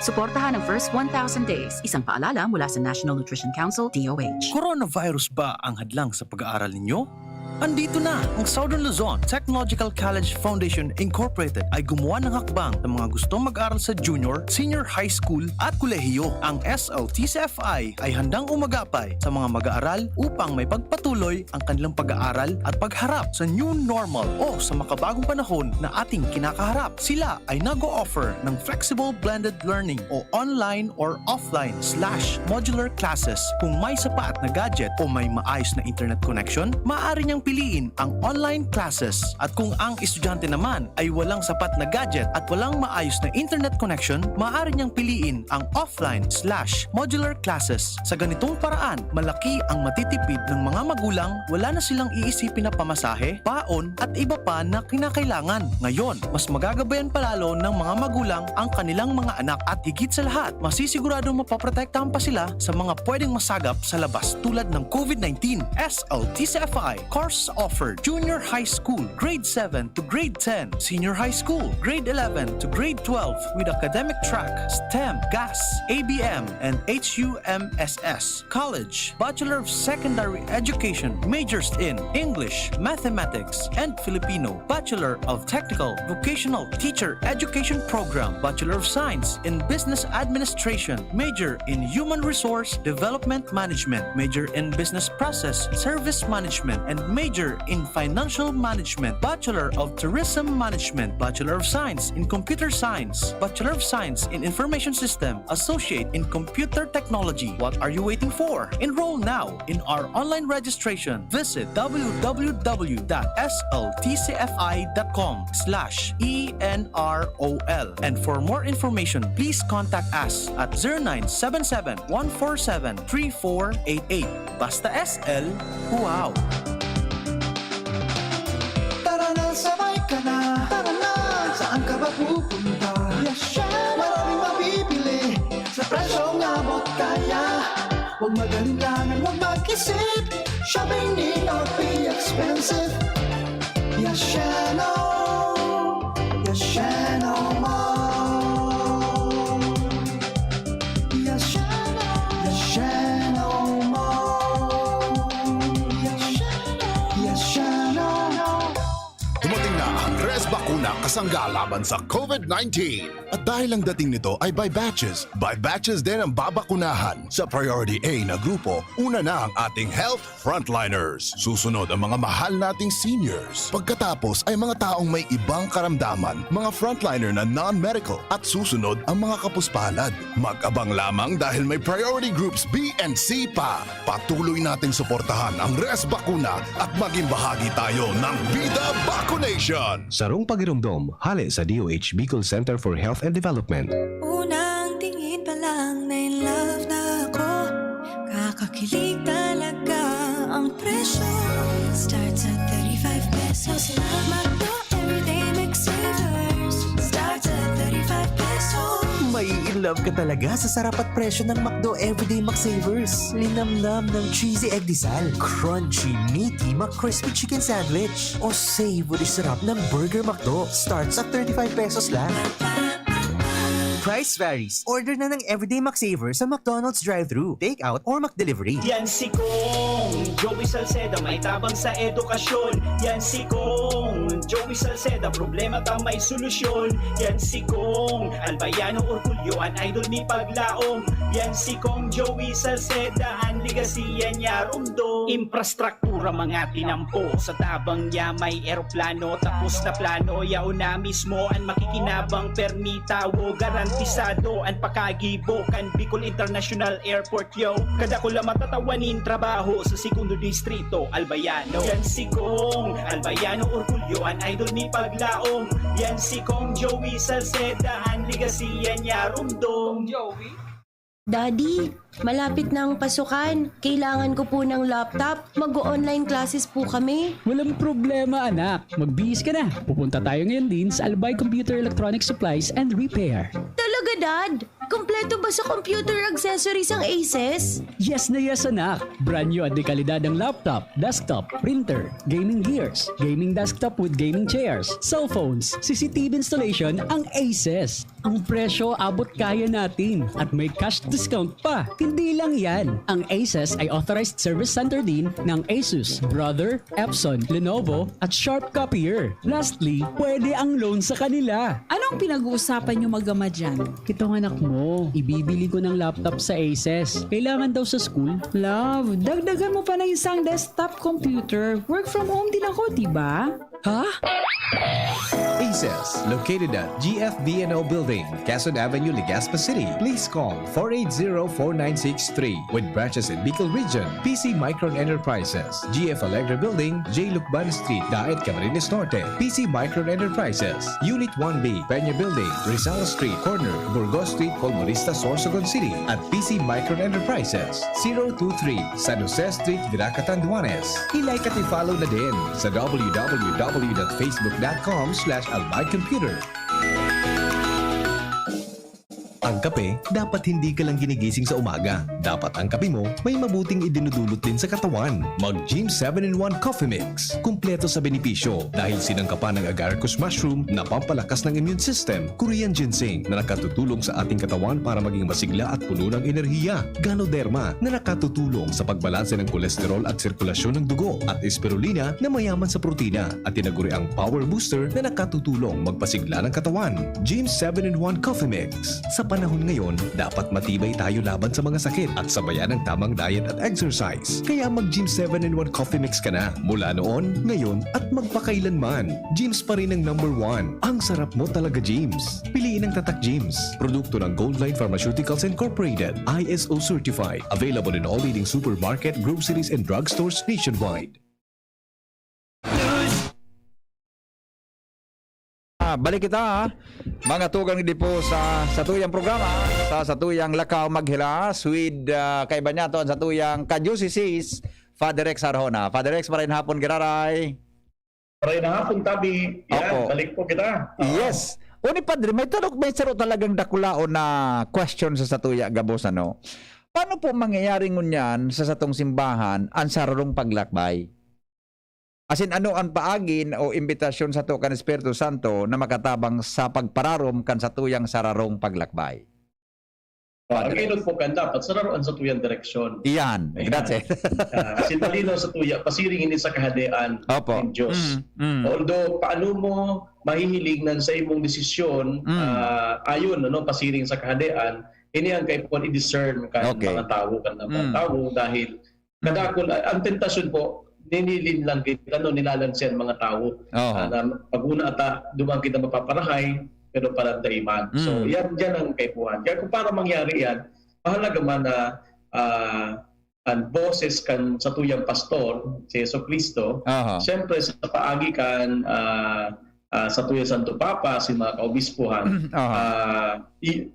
Suportahan ang first one thousand days. Isang paalala mula sa National Nutrition Council, D O H. Coronavirus ba ang hadlang sa pag-aaral ninyo? Andito na ang Southern Luzon Technological College Foundation Incorporated ay gumawa ng hakbang sa mga gustong mag-aral sa junior, senior high school at kolehiyo. Ang S L T C F I ay handang umagapay sa mga mag-aaral upang may pagpatuloy ang kanilang pag-aaral at pagharap sa new normal o sa makabagong panahon na ating kinakaharap. Sila ay nag-o-offer ng flexible blended learning o online or offline slash modular classes. Kung may sapat na gadget o may maayos na internet connection, maaari niyang piliin ang online classes. At kung ang estudyante naman ay walang sapat na gadget at walang maayos na internet connection, maaari niyang piliin ang offline slash modular classes. Sa ganitong paraan, malaki ang matitipid ng mga magulang, wala na silang iisipin na pamasahe, baon, at iba pa na kinakailangan. Ngayon, mas magagabayan pa lalo ng mga magulang ang kanilang mga anak at higit sa lahat, masisiguradong mapoprotektahan pa sila sa mga pwedeng masagap sa labas tulad ng COVID nineteen. S L T C F I course offered: Junior High School, Grade seven to Grade ten, Senior High School, Grade eleven to Grade twelve with academic track, STEM, GAS, A B M, and H U M S S. College, Bachelor of Secondary Education, majors in English, Mathematics, and Filipino, Bachelor of Technical Vocational Teacher Education Program, Bachelor of Science in Business Administration, major in Human Resource Development Management, major in Business Process Service Management, and major in Financial Management, Bachelor of Tourism Management, Bachelor of Science in Computer Science, Bachelor of Science in Information System, Associate in Computer Technology. What are you waiting for? Enroll now in our online registration. Visit w w w dot s l t c f i dot com slash e n r o l. And for more information, please contact us at zero nine seven seven, one four seven, three four eight eight. Basta S L, wow! Tara na, sabay ka na. Tara na, saan ka ba pupunta? Yes, syempre. Maraming mabibili sa presyong abot kaya. Huwag mag-alinlangan, huwag mag-isip. Shopping need not be expensive. Yes, Sheno. Yes, Sheno Mall. Yes, Sheno. Yes, Sheno Mall. Yes, Sheno. Yes, Sheno. Dumating na ang Res Bakuna kasangga laban sa COVID nineteen. At dahil ang dating nito ay by batches, by batches din ang babakunahan. Sa Priority A na grupo, una na ang ating health frontliners. Susunod ang mga mahal nating seniors. Pagkatapos ay mga taong may ibang karamdaman, mga frontliner na non-medical. At susunod ang mga kapuspalad. Mag-abang lamang dahil may priority groups B and C pa. Patuloy nating suportahan ang Res Bakuna at maging bahagi tayo ng Bida Vacunation! Sarong pagiromdom, hale sa D O H Bicol Center for Health and Development. Unang tingin pa lang na in love na ako. Kakakilig talaga ang presyo. Starts at thirty-five pesos lang. McDo Everyday McSavers. Starts at thirty-five pesos. Mai-in love ka talaga sa sarap at presyo ng McDo Everyday McSavers. Linamnam ng cheesy egg disal, crunchy, meaty, McCrispy chicken sandwich, o savory sarap ng Burger McDo. Starts at thirty-five pesos lang. Price varies. Order na ng Everyday McSaver sa McDonald's drive-thru, take-out, or McDelivery. Yan si Kong Joey Salceda, may tabang sa edukasyon. Yan si Kong Joey Salceda, problema ta may solusyon. Yan si Kong Albayano Orgulyo, an idol ni Paglaom. Yan si Kong Joey Salceda, an legacy yan niya rumdom. Infrastruktura mga tinampo, sa tabang niya may eroplano. Tapos na plano, yaon na mismo an makikinabang. Permi tawo, garantisado an pakagibo kan Bicol International Airport, yo. Kadakula matatawa nin trabaho sa Segundo Distrito, Albayano. Yan si Kong Albayano Orgulyo, an idol ni Paglaom. Yan si Kong Joey Salceda, an legacy yan niya rumdom. Daddy, malapit na ang pasukan. Kailangan ko po ng laptop. Mag-o-online classes po kami. Walang problema, anak. Magbihis ka na. Pupunta tayo ngayon din sa Albay Computer Electronic Supplies and Repair. Talaga, Dad? Kompleto ba sa computer accessories ang Aces? Yes na yes, anak! Brand new at dekalidad ang laptop, desktop, printer, gaming gears, gaming desktop with gaming chairs, cellphones, C C T V installation ang Aces. Ang presyo abot kaya natin at may cash discount pa. Hindi lang yan, ang Aces ay authorized service center din ng Asus, Brother, Epson, Lenovo, at Sharp Copier. Lastly, pwede ang loan sa kanila. Anong pinag-uusapan niyo mag-ama dyan? Itong anak mo, ibibili ko ng laptop sa Aces. Kailangan daw sa school. Love, dagdagan mo pa ng isang desktop computer. Work from home din ako, di ba? Ha? Aces, located at G F B and O Building, Quezon Avenue, Legazpi City. Please call four eight zero, four nine six three. With branches in Bicol Region, P C Micron Enterprises, G F Alegre Building, J Lucban Street, Daet, Camarines Norte, P C Micron Enterprises, Unit one B, Peña Building, Rizal Street, corner, Burgos Street, Colmonista, Sorsogon City, at P C Micron Enterprises, zero two three, San Jose Street, Virac, Catanduanes. I-like at i-follow na din sa w w w dot facebook dot com slash albay computer. Ang kape, dapat hindi ka lang ginigising sa umaga. Dapat ang kape mo may mabuting idinudulot din sa katawan. Mag Gym seven in one Coffee Mix. Kumpleto sa benepisyo dahil sinangkapan ng agaricus mushroom na pampalakas ng immune system, Korean ginseng na nakatutulong sa ating katawan para maging masigla at puno ng enerhiya, Ganoderma na nakatutulong sa pagbalanse ng kolesterol at sirkulasyon ng dugo, at Spirulina na mayaman sa protina at tinaguriang power booster na nakatutulong magpasigla ng katawan. Gym seven in one Coffee Mix. Sa panahon ngayon, dapat matibay tayo laban sa mga sakit at sabayan ng tamang diet at exercise. Kaya mag Gym seven in one Coffee Mix ka na mula noon, ngayon, at magpakailanman. Gyms pa rin ang number one. Ang sarap mo talaga, Gyms. Piliin ang Tatak Gyms. Produkto ng Goldline Pharmaceuticals Incorporated, I S O certified. Available in all leading supermarket, groceries, and drugstores nationwide. Ah, balik kita, ha? Mga tugang di po sa satuyang programa, sa satuyang Lakaw Maghilas with ah, kaiba niya to, ang satuyang Kadyusisis, Father Rex Arjona. Father Rex, maray na hapon, giraray. Maray na hapon, Tabi. Yan, Opo. Balik po kita. Yes. O ni Padre, may tanong, may saro talagang dakulaon na question sa satuya gabos, ano? Paano po mangyayari ngunyan sa satong simbahan ang sararong paglakbay? Asin ano ang paagin o imbitasyon sa to kan Espiritu Santo na makatabang sa pagpararom kan satuyang sararong paglakbay? Ang inot po kan dapat sararoan sa tuyang direksyon. Iyan. Ayan. Grazie. Ah, si malinaw sa tuya, pasiring ini sa kahadean Opo. ng Diyos. Mm, mm. Although, paano mo mahihiling nan sa imong desisyon, Mm. ah, ayon, ano, pasiring sa kahadean, ini ang kaipuhan i-discern kan Okay. mga tawo, kan mga Mm. tawo, dahil kadakol, ah, ang tentasyon po, ninilin lang kita, no, nilalansian mga tawo. Oho. Ah, na pag-una ata, duman kita mapaparahay, pero parandahiman. So, Mm. yan, yan ang kaipuhan. Kaya kung para mangyari yan, mahalaga man na ah, ang boses kan satuyang pastor, si Jesu Cristo, Aha. siyempre sa paagi kan ah, ah, satuyang Santo Papa, si mga kaobispuhan, Aha. ah, i-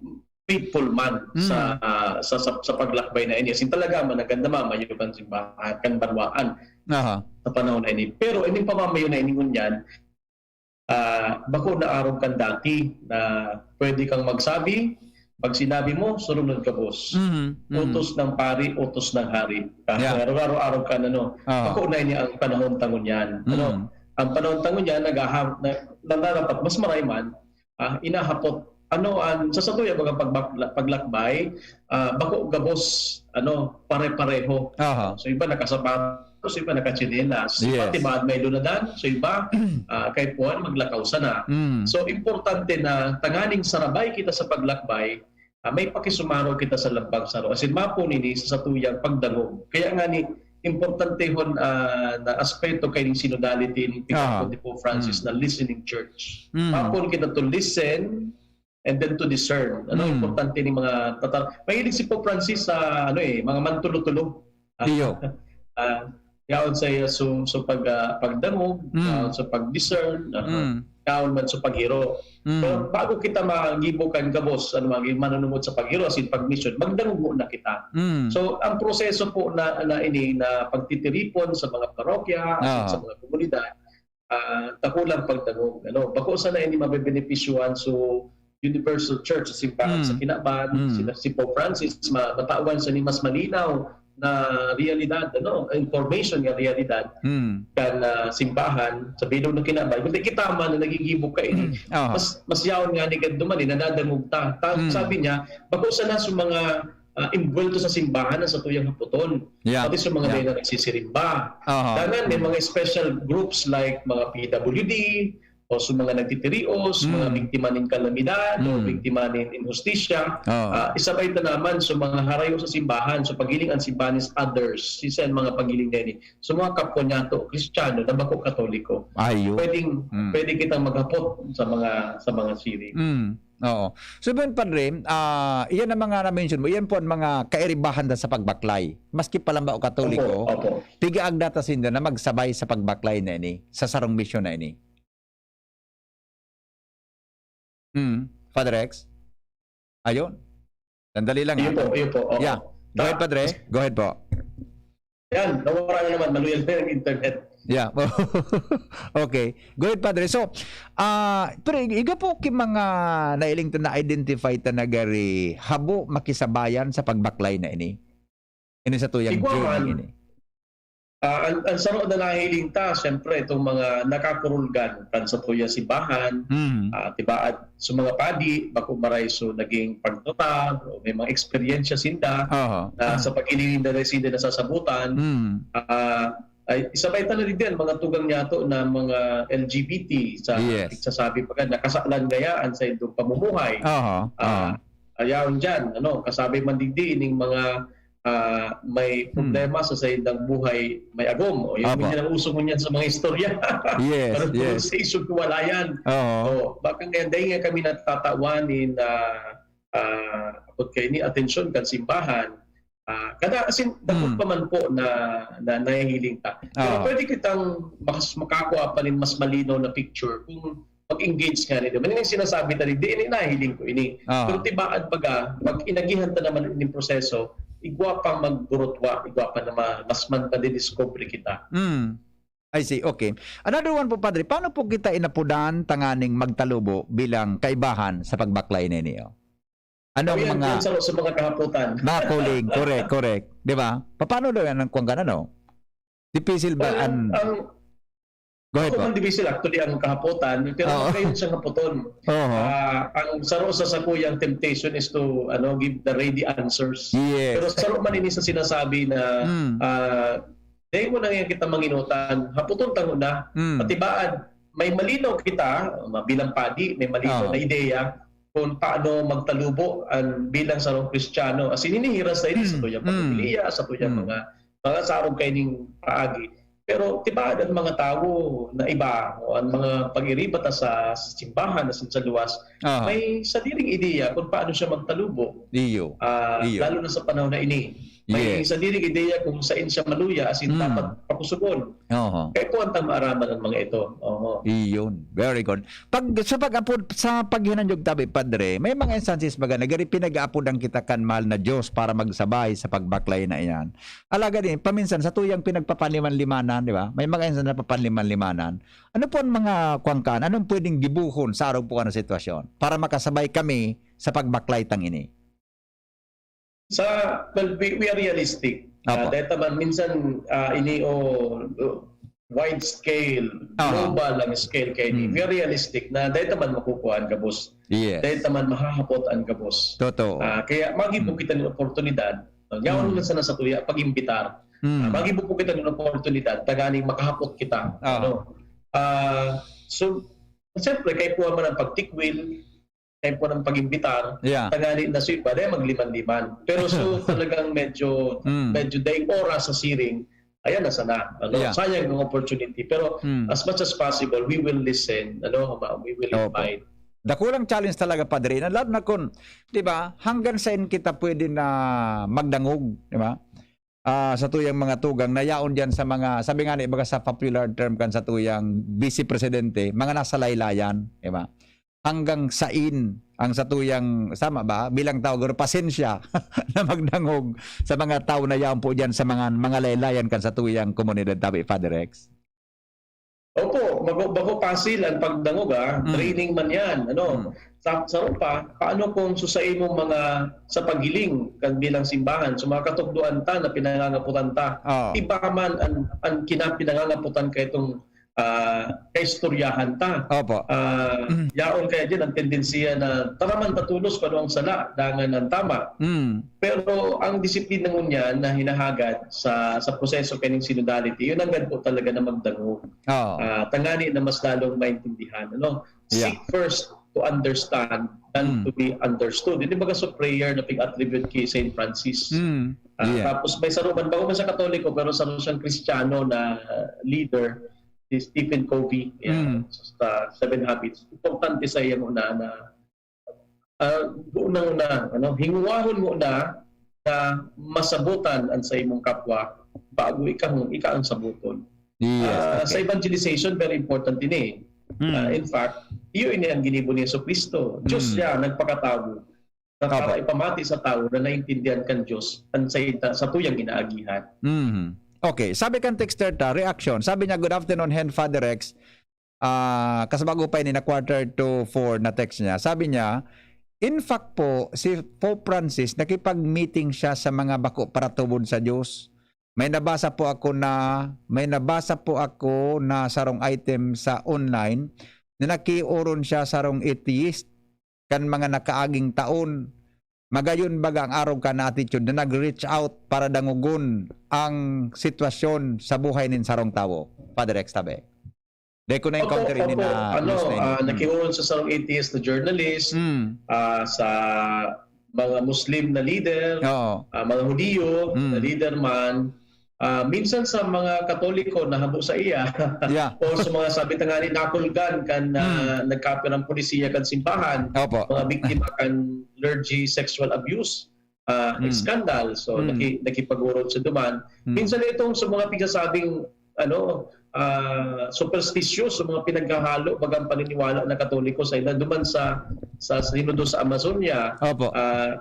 faithful man Mm. sa, ah, sa, sa sa paglakbay na ini. Asin talaga man, ang ganda mamayo kan simbahan, kan banwaan Aha. sa panahon na ini. Pero ining pamamayo na ini ngunyan, ah, bako na arog kan dati na pwede kang magsabi, pag sinabi mo, sumunod ka, boss. Mhm, mhm. Utos ng pari, utos ng hari. Ah, Yeah. Araw-araw ka na, no? Ah. Bako na ini ang panahon tangon yan. Ano? Mm. Ang panahon tangon yan, nagahap, na, na, na dapat mas maray man, ah, inahapot, ano, ang, sa satuya, mga pagbakla- paglakbay, ah, bako gabos, ano, pare-pareho. Aha. So, iba nakasapatos, iba nakatsinelas. Yes. Pati mga may lunadan, so iba, ah, kay puwan, maglakaw sana. Mm. So, importante na tanganing sarabay kita sa paglakbay, ah, may pakisumaro kita sa lambang saro. Asin mapon ini sa satuyang pagdangog. Kaya nga ni, importantehon ah, na aspeto kay ning synodality ni Ah. Papa Francis Mm. na listening church. Mm. Mapon kita to listen and then to discern. Ano, Mm. importante ni mga tata-, mahilig si Pope Francis sa, ano eh, mga mantulo-tulo. Ah, Iyo. ah, yaon sa iya so, so pag, ah, pagdangog, Mm. yaon sa pag-discern, ah, Mm. yaon man sa paghiro. Mm. Pero bago kita magibo kan gabos, ano, mag-, manunungod sa paghiro, asin pag-mission, magdangog muna kita. Mm. So, ang proseso po na, na ini, na pagtitiripon sa mga parokya, Ah. sa mga komunidad, ah, dakulang pagdangog. Ano, bako sana ini mabebenepisyuhan so universal church, sa simbahan sa Mm. kinaban, Mm. si, si Pope Francis, ma, matawan siya ni mas malinaw na realidad, ano, information nga realidad Mm. kan ah, simbahan sa bilog na kinaban. Kundi kita man na nagigibo kaini, Aha. mas mas yaon nga ni gad duman, eh, nadadangog ta. Ta-, Mm. sabi niya, bako sana sa mga ah, imbwelto sa simbahan ang satuyang hapoton. Yeah. Pati sa mga Yeah. dai na nagsisirimba. Aha. Dangan may mga special groups like mga P W D, o sa mga nagtitirios, mga Mm. biktima nin kalamidad, o Mm. biktima nin inhustisya. Oo. Ah, isabay ta naman sa mga harayo sa simbahan, sa pagiling ang simbahan is others. Siisay an mga pagiling na ini? Sa mga kapwa niyato, Kristiyano na bako Katoliko. Ayun. Pwedeng, Mm. pwede kitang maghapot sa mga, sa mga siring. Mm. Oo. So, yun, Padre, ah, iyan ang mga na-mention mo, iyan po ang mga kairibahan da sa pagbaklay. Maski pa lang ba o Katoliko, Opo, opo. pigaagda ta sinda na magsabay sa pagbaklay na ini, sa sarong misyon na ini. Hmm. Padre Rex? Ayun. Sandali lang, Iyo ah. po, iyo po. Oo. Yeah. Go ahead, Ta- Padre. Go ahead po. Yan, nawara na naman. Maluyag na yung internet. Yeah. Okay. Go ahead, Padre. So, ah, pero ig-, iga po ki mga nailing ta na-identify ta na gari habo makisabayan sa pagbaklay na ini? Ini sa tuyang Igwa journey man. ini. Ah, ang, ang saro na nahiling ta, siyempre, itong mga nakakurulgan kan sa tuya simbahan, Mm. ah, tibaad sa mga padi, bako maray so naging pagtratar, o may mga eksperyensya sinda, Aha. na sa pag-ililinda na sinda nasasabutan. Mm. Ah, ay, isabay ta na rin din, mga tugang niyato na mga L G B T sa Yes. nagsasabi pa ka, nakasalan ngaya ang sa indong pamumuhay. Aha. Ah, Aha. Ayaw dyan, ano, kasabi man digdi, ining mga ah, may Hmm. problema sa saindang buhay, may agom. O, yung Apo. Yan ang uso mo niyan sa mga istorya. Yes, Pero yes. sa isog wala yan. Oo. O, baka nga, dahil nga kami natatawan ni na ah, abot kayo ni atensyon kan simbahan, ah, kada, as in, dakot Hmm. pa man po na, na nahihiling ta. Pero Oo. pwede kitang mas, makakua pa nin mas malinaw na picture kung mag-engage nga nito. Maning sinasabi ta rin, di ini nahiling ko ini. Oo. Pero tibaad baga, pag inagihan ta naman ining proseso, igwa pang magburutwa, igwa pa na ma-, mas man madidiscover kita. Mm. I see. Okay. Another one po, Padre. Paano po kita inapodan tanganing magtalubo bilang kaibahan sa pagbaklay na ini? Ano ang Ayan, mga yan sa, sa mga kahapotan. Mga calling? Correct, correct. Di ba? Paano daw yan ang kuwan ka na, no? Dipisil ba? Well, ang, An- ang, Go ahead ako po. man dibisil, actually, ang kahapotan, pero Oo. magkayon siyang hapoton. Oo. Ah, ang saro sa sakuyang temptation is to, ano, give the ready answers. Yes. Pero saro man ini sa sinasabi na, Mm. ah, dahil mo na ngayon kita manginutan, hapoton tango na, Mm. patibaad, may malinaw kita, ma-, bilang padi, may malinaw Oo. na ideya kung paano magtalubo ang bilang sarong Kristiyano. As in, hinihiras na ini sa Mm. tuyang Mm. pamilya, sa tuyang Mm. mga, mga sarong kaining paagi. Pero tibaad ang mga tawo na iba, o ang mga pag-iriba ta sa, sa simbahan, as in sa luwas, Aha. may sadiring ideya kung paano siya magtalubo. Iyo. Ah, Iyo. lalo na sa panahon na ini. May Yes. sadiring ideya kung saan siya maluya, as in, Mm. dapat pakusugon. Oo. Kaya po ang tama araman ng mga ito. Oo. Iyon. Very good. Pag, sa pag-apod, sa paghinanyog tabi, Padre, may mga instances baga na gari pinag-aapodan kita kan mahal na Diyos para magsabay sa pagbaklay na iyan. Alagad din, paminsan, sa tuyang pinagpapanliman-limanan, di ba? May mga instances na papanliman-limanan. Ano po ang mga kuwangkan? Anong pwedeng gibuhon sa araw po na sitwasyon para makasabay kami sa pagbaklay tang ini? Sa, well, we, we are realistic. Apo. Ah, dahil taman, minsan, ah, ini o, o, wide scale, Aha. global ang scale kay ini. Hmm. We are realistic na dahil taman makukuhaan gabos. Yes. Dahil taman mahahapot ang gabos. Totoo. Ah, kaya magibo Hmm. kita ng oportunidad. Yaon Hmm. lang sana sa tuya, pag-imbitar. Hmm. Ah, magibo po kita ng oportunidad, tanganing makahapot kita. Ah. Ano? Ah, so, siyempre, kay po man ang pagtikwil, kay po ng pag-imbitar, Yeah. tanganing na sweet ba, dahil magliman-liman. Pero so, talagang medyo, Hmm. medyo dayong oras sa siring, ayan na sana. Ano? Yeah. Sayang ang opportunity. Pero Hmm. as much as possible, we will listen. Ano? Ma-, we will Opo. invite. Dakulang challenge talaga, Padre. Na lalo na kung, di ba, hanggang saan kita pwede na magdangog, di ba? Ah, sa tuyang mga tugang na yaon diyan sa mga, sabi nga ni, baga sa popular term kan sa tuyang vice presidente, mga nasa laylayan, di ba? Hanggang sain ang sa tuyang, sama ba, bilang tao, garo, pasensya na magdangog sa mga tao na yaon po diyan sa mga, mga laylayan kan sa tuyang komunidad, tabi, Father Rex? Opo, bako, bako pasil ang pagdangog, ah. Mm. Training man yan, ano. Mm. Sa, sa pa, paano kung sa imong mga, sa paghiling kan bilang simbahan, sa mga katukdoan ta na pinangangaputan ta, Oo. iba man ang, ang kinapinangangaputan ka itong, ah, kaistoryahan ta. Opo. Ah, Mm. yaon kaya dyan ang tendensiya na taraman tatulos kung ano ang sala, dangan ang tama. Mm. Pero ang disiplina ngunyan na hinahagad sa, sa proseso kaning synodality, yun ang ganito talaga na magdangog. Oo. Ah, tangani na mas lalong maintindihan, ano? Yeah. Seek first to understand than Mm. to be understood. Hindi ba sa prayer na pig-attribute kay Saint Francis? Mm. Ah, Yeah. tapos may saruman, bako man sa Katoliko, pero sa siyang Kristiyano na leader, si Stephen Covey, yeah, Mm. sa Seven Habits. Importante sa iya muna na ah, unang-una, ano, hingwahon mo na na masabotan an sa imong kapwa bago ika, ika ang saboton. Yes, Ah, okay. Sa evangelization, very important din eh. Mm. Ah, in fact, iyo ini ang ginibo ni Jesu Cristo. Diyos Mm. siya, nagpakatawo. Na para Opo. ipamati sa tawo na naintindihan kan Diyos ang sa, sa tuyang inaagihan. Mm. Okay, sabi kan texter ta, reaction. Sabi niya, "Good afternoon, Hen Father Rex." Ah, kasabago pa ini na quarter to four na text niya. Sabi niya, "In fact po, si Pope Francis nakipag-meeting siya sa mga bako paratubod sa Diyos. May nabasa po ako na, may nabasa po ako na sarong item sa online na nakiorong siya sarong atheist kan mga nakaaging taon. Magayon baga ang arog kan na attitude na nag-reach out para dangogon ang sitwasyon sa buhay nin sarong tawo." Father Rex, tabi. Dai ko na-encounter Opo, ini opo. na Ano, news na ini. ah, Mm. nakiorong sa sarong atheist na journalist, Mm. ah, sa mga Muslim na leader, Oo. ah, mga Hudiyo Mm. na leader man, ah, minsan sa mga Katoliko na habo sa iya, Yeah. o sa mga sabi ta nga ni nakulgan kan, ah, Mm. nagkapirang polisiya kan simbahan, Opo. mga biktima kan clergy sexual abuse, ah, Mm. scandal. So, Mm. naki-, nakipag-orog sa duman. Mm. Minsan itong sa mga pigsasabing, ano, ah, superstitious, sa mga pinaghahalo, bagang paniniwala na Katoliko sa ilan, duman sa, sa Sinodo sa Amazonia, Opo. ah,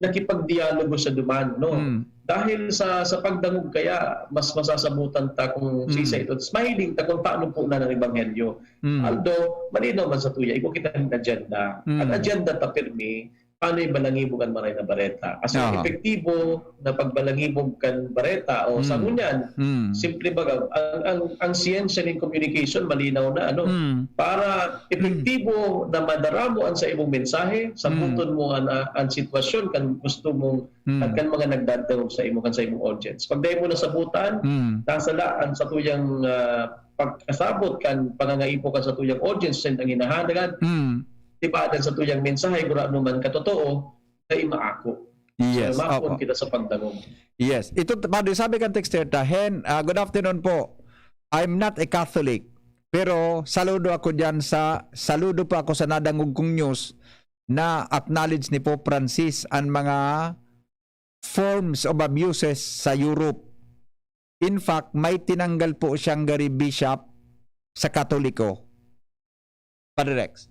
nakipagdialogo sa duman, no? Mm. Dahil sa, sa pagdangog kaya, mas masasabutan ta kung Mm. sisa ito. Mas mahiling ta kung paano po na ng Ebanghelyo. Mm. Although, malinaw man sa tuya, iko kita ng agenda. Mm. Ang agenda ta pirmi, paano yung balangibog ang maray na bareta? As in, Aha. epektibo na pagbalangibog kan bareta o Mm. sa ngunyan, Mm. simple baga, ang, ang, ang siyensya ng communication, malinaw na, ano? Mm. Para epektibo na madaramo ang sa imong mensahe, Mm. sabuton mo ang, ang sitwasyon kan gusto mong, Mm. at kan mga nagdadangog sa imo, kan sa imong audience. Pag dahil mo nasabutan, Mm. nasala ang satuyang, ah, pagkasabot kan pangangaipo kan satuyang audience, sa ang hinahangan, Mm. tibadan sa tuyang mensahe, gurano man katotoo, kay maako. Yes, So, maapon opo. kita sa pagdangog. Yes. Ito, Padre, sabi kan texter ta, Hen, ah, good afternoon po. I'm not a Catholic, pero saludo ako diyan sa, saludo po ako sa nadangog kong news na acknowledge ni Pope Francis ang mga forms of abuses sa Europe. In fact, may tinanggal po siyang gari bishop sa Katoliko. Padre Rex.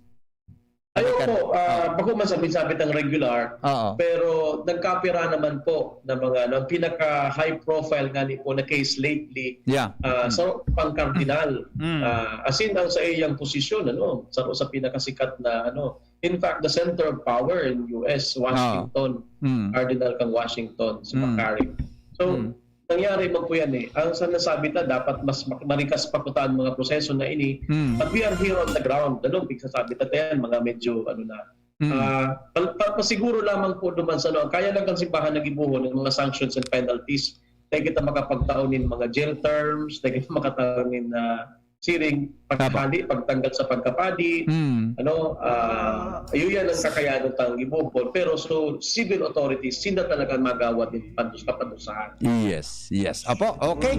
Ayun Ano ka po, na? ah, Oo. bako man sabi-sabi ng regular, Oo. pero nagkapira naman po ng mga, ano, ang pinaka-high profile nga ni po na case lately, Yeah. ah, Mm. sa pang-cardinal. Mm. Ah, as in, ang sa iyang posisyon, ano, sa, sa pinakasikat na, ano, in fact, the center of power in U S, Washington, Oo. Mm. Cardinal kang Washington, si Mm. McCarrick. So, Mm. nangyari man po yan eh. Ang sa nasabi ta, dapat mas mak-, marikas pa po ta ang mga proseso na ini. Mm. But we are here on the ground. Ano, pigsasabi ta yan, mga medyo, ano na. Mm. Ah, pa-, pa-, pasiguro lamang po duman sa, ano, kaya lang kang simbahan na gibuhon ng mga sanctions and penalties. Dai kita makapagtaon nin mga jail terms, dai kita makataon nin, ah, siring, Tama. paghali, pagtanggal sa pagkapadi, Mm. ano, ah, iyo yan ang kakayanon tang gibuhon. Pero so, civil authorities, sinda talaga magawad nin pandus-, kapandusahan. Yes, yes. Apo, okay.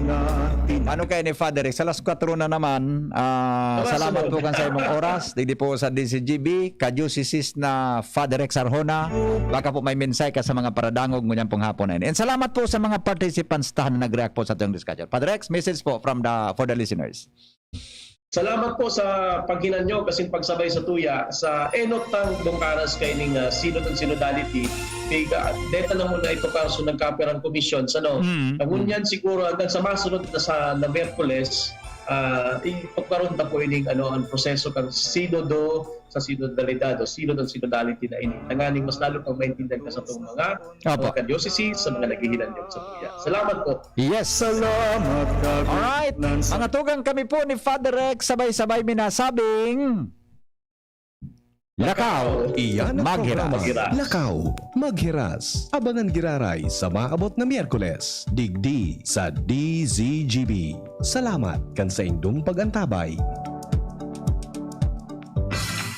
Ano kaya ni Father Rex? Alas kwatro na naman. Ah, Oras salamat mo. po kan sa imong oras. Digdi po sa D C G B, ka-diocese na Father Rex Arjona. Baka po may mensahe ka sa mga paradangog ngunyan pong hapon na ini. And salamat po sa mga participants tahan na nag-react po sa atong discussion. Father Rex, message po from the, for the listeners. Salamat po sa paghinanyo kasing pagsabay sa tuya sa enot tang bungkaras kaining, ah, Synod and Synodality. Kaya, deta na muna ito kaso nagkapirang komisyon sa, no? Mm, Ang mm. ngunyan siguro hanggang sa masunod na sa, na Miyerkules, Ah, ipagkaroon ta po ining, ano, ang proseso kan sinodo sa sinodalidad o synod and synodality na ini. Tanganing mas lalo pang maintindihan ka sa itong mga, Apo. mga kadyosesis, sa mga naghihilandog sa buya. Salamat po. Yes. Salamat, Alright. Mga tugang, kami po ni Father Rex, sabay-sabay minasabing, Lakaw, Iyan ang Maghiras. programa. Maghiras. Lakaw, Maghiras. Abangan giraray sa maabot na Miyerkules, digdi sa D Z G B. Salamat kan saindong pag-antabay.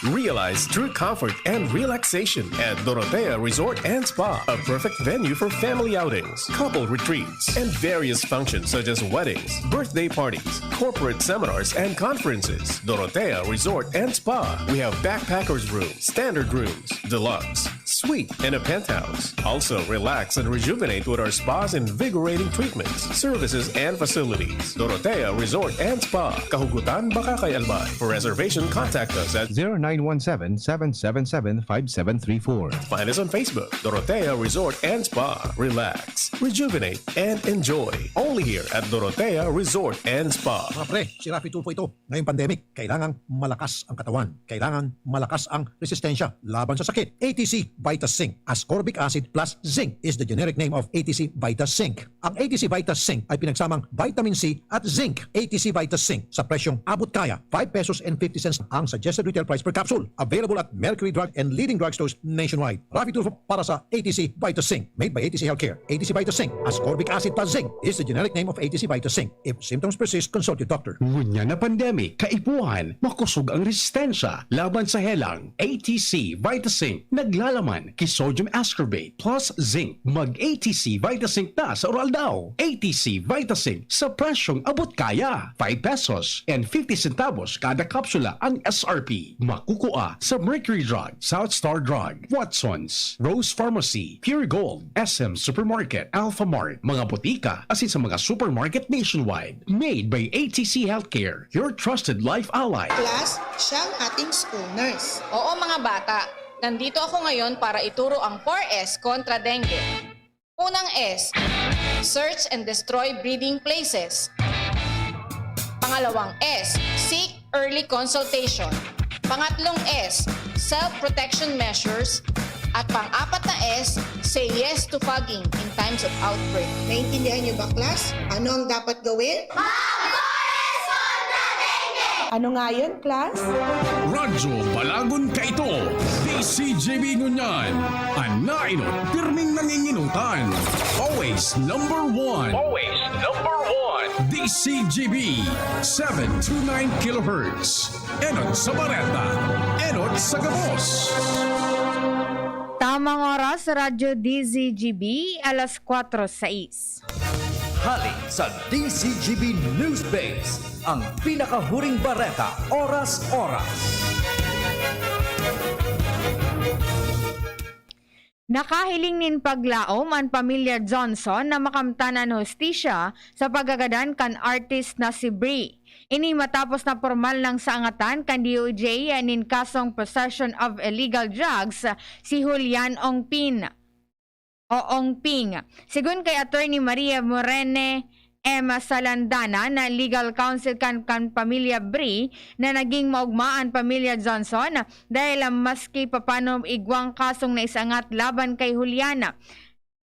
Realize true comfort and relaxation at Dorotea Resort and Spa, a perfect venue for family outings, couple retreats, and various functions such as weddings, birthday parties, corporate seminars, and conferences. Dorotea Resort and Spa. We have backpackers room, standard rooms, deluxe, suite, and a penthouse. Also, relax and rejuvenate with our spa's invigorating treatments, services, and facilities. Dorotea Resort and Spa, Kahugutan, Bacacay, Albay. For reservation, contact us at zero nine one seven, seven seven seven, five seven three four. Find us on Facebook, Dorotea Resort and Spa. Relax, rejuvenate, and enjoy. Only here at Dorotea Resort and Spa. Mga pre, si Raffy Tulfo ito. Ngayong pandemic, kailangang malakas ang katawan. Kailangan malakas ang resistensya laban sa sakit. A T C Vita Zinc. Ascorbic acid plus zinc is the generic name of A T C Vita Zinc. Ang A T C Vita Zinc ay pinagsamang vitamin C at zinc. A T C Vita Zinc sa presyong abot kaya, five pesos and fifty cents ang suggested retail price per capsule. Available at Mercury Drug and leading drugstores nationwide. Raffy Tulfo para sa A T C Vita Zinc. Made by A T C Healthcare. A T C Vita Zinc. Ascorbic acid plus zinc is the generic name of A T C Vita Zinc. If symptoms persist, consult your doctor. Ngunyan na pandemic, kaipuhan, makosog ang resistensya laban sa helang. A T C Vita Zinc, naglalaman ki sodium ascorbate plus zinc. Mag A T C Vita Zinc na sa Uraldaw. A T C Vita Zinc sa presyong abot kaya. Five pesos and fifty centavos kada kapsula ang S R P. Makukua sa Mercury Drug, South Star Drug, Watsons, Rose Pharmacy, Pure Gold, S M Supermarket, Alpha Mart, mga botika, asin sa mga supermarket nationwide. Made by A T C Healthcare, your trusted life ally. Class, siya ang ating school nurse. Oo, mga bata. Nandito ako ngayon para ituro ang four S kontra dengue. Unang S, search and destroy breeding places. Pangalawang S, seek early consultation. Pangatlong S, self-protection measures. At pang-apat na S, say yes to fogging in times of outbreak. Naintindihan niyo ba, class? Ano ang dapat gawin? Mag-four S kontra dengue! Ano nga yun, class? Radyo Balagon kaito, D C G B ngunyan. An naenot, pirming nanginginutan. Always number one. Always number one. D C G B, seven two nine kilohertz. Enot sa bareta, enot sa gabos. Tamang oras sa Radyo D Z G B, alas kwatro sais. Hali sa D Z G B News Base, ang pinakahuring bareta, oras-oras. Nakahiling nin paglaom an pamilya Johnson na makamtan an hustisya sa pagkagadan kan artist na si Bri. Ini matapos na pormal nang saangatan kan D O J nin kasong possession of illegal drugs si Julian Ongpin o Ong Ping. Sigon kay Attorney Maria Morene M. Salandana na legal counsel kan, kan pamilya Bri na naging maugma an pamilya Johnson dahil maski papano igwang kasong naisangat laban kay Julian.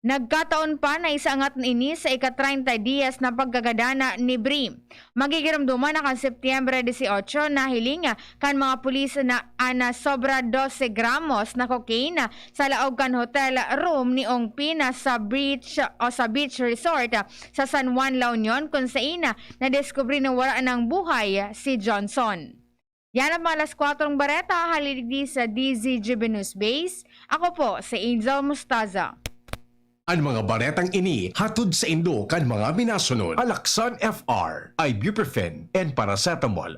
Nagkataon pa na isaangat ini sa ika-treinta dias na pagkagadana ni Bri. Magigiromdoman na kan Setyembre dieciocho na hiling kan mga pulis na an sobra dose gramos na cocaine sa laog kan hotel room ni Ong Pina sa beach o sa beach resort sa San Juan, La Union, kun sain nadiskubre na wala nang buhay si Johnson. Yan ang mga alas kwatrong bareta, hali digdi sa D Z G B News Base. Ako po si Angel Mostaza. An mga baretang ini hatod saindo kan mga minasunod: Alaxan F R, ibuprofen, and paracetamol,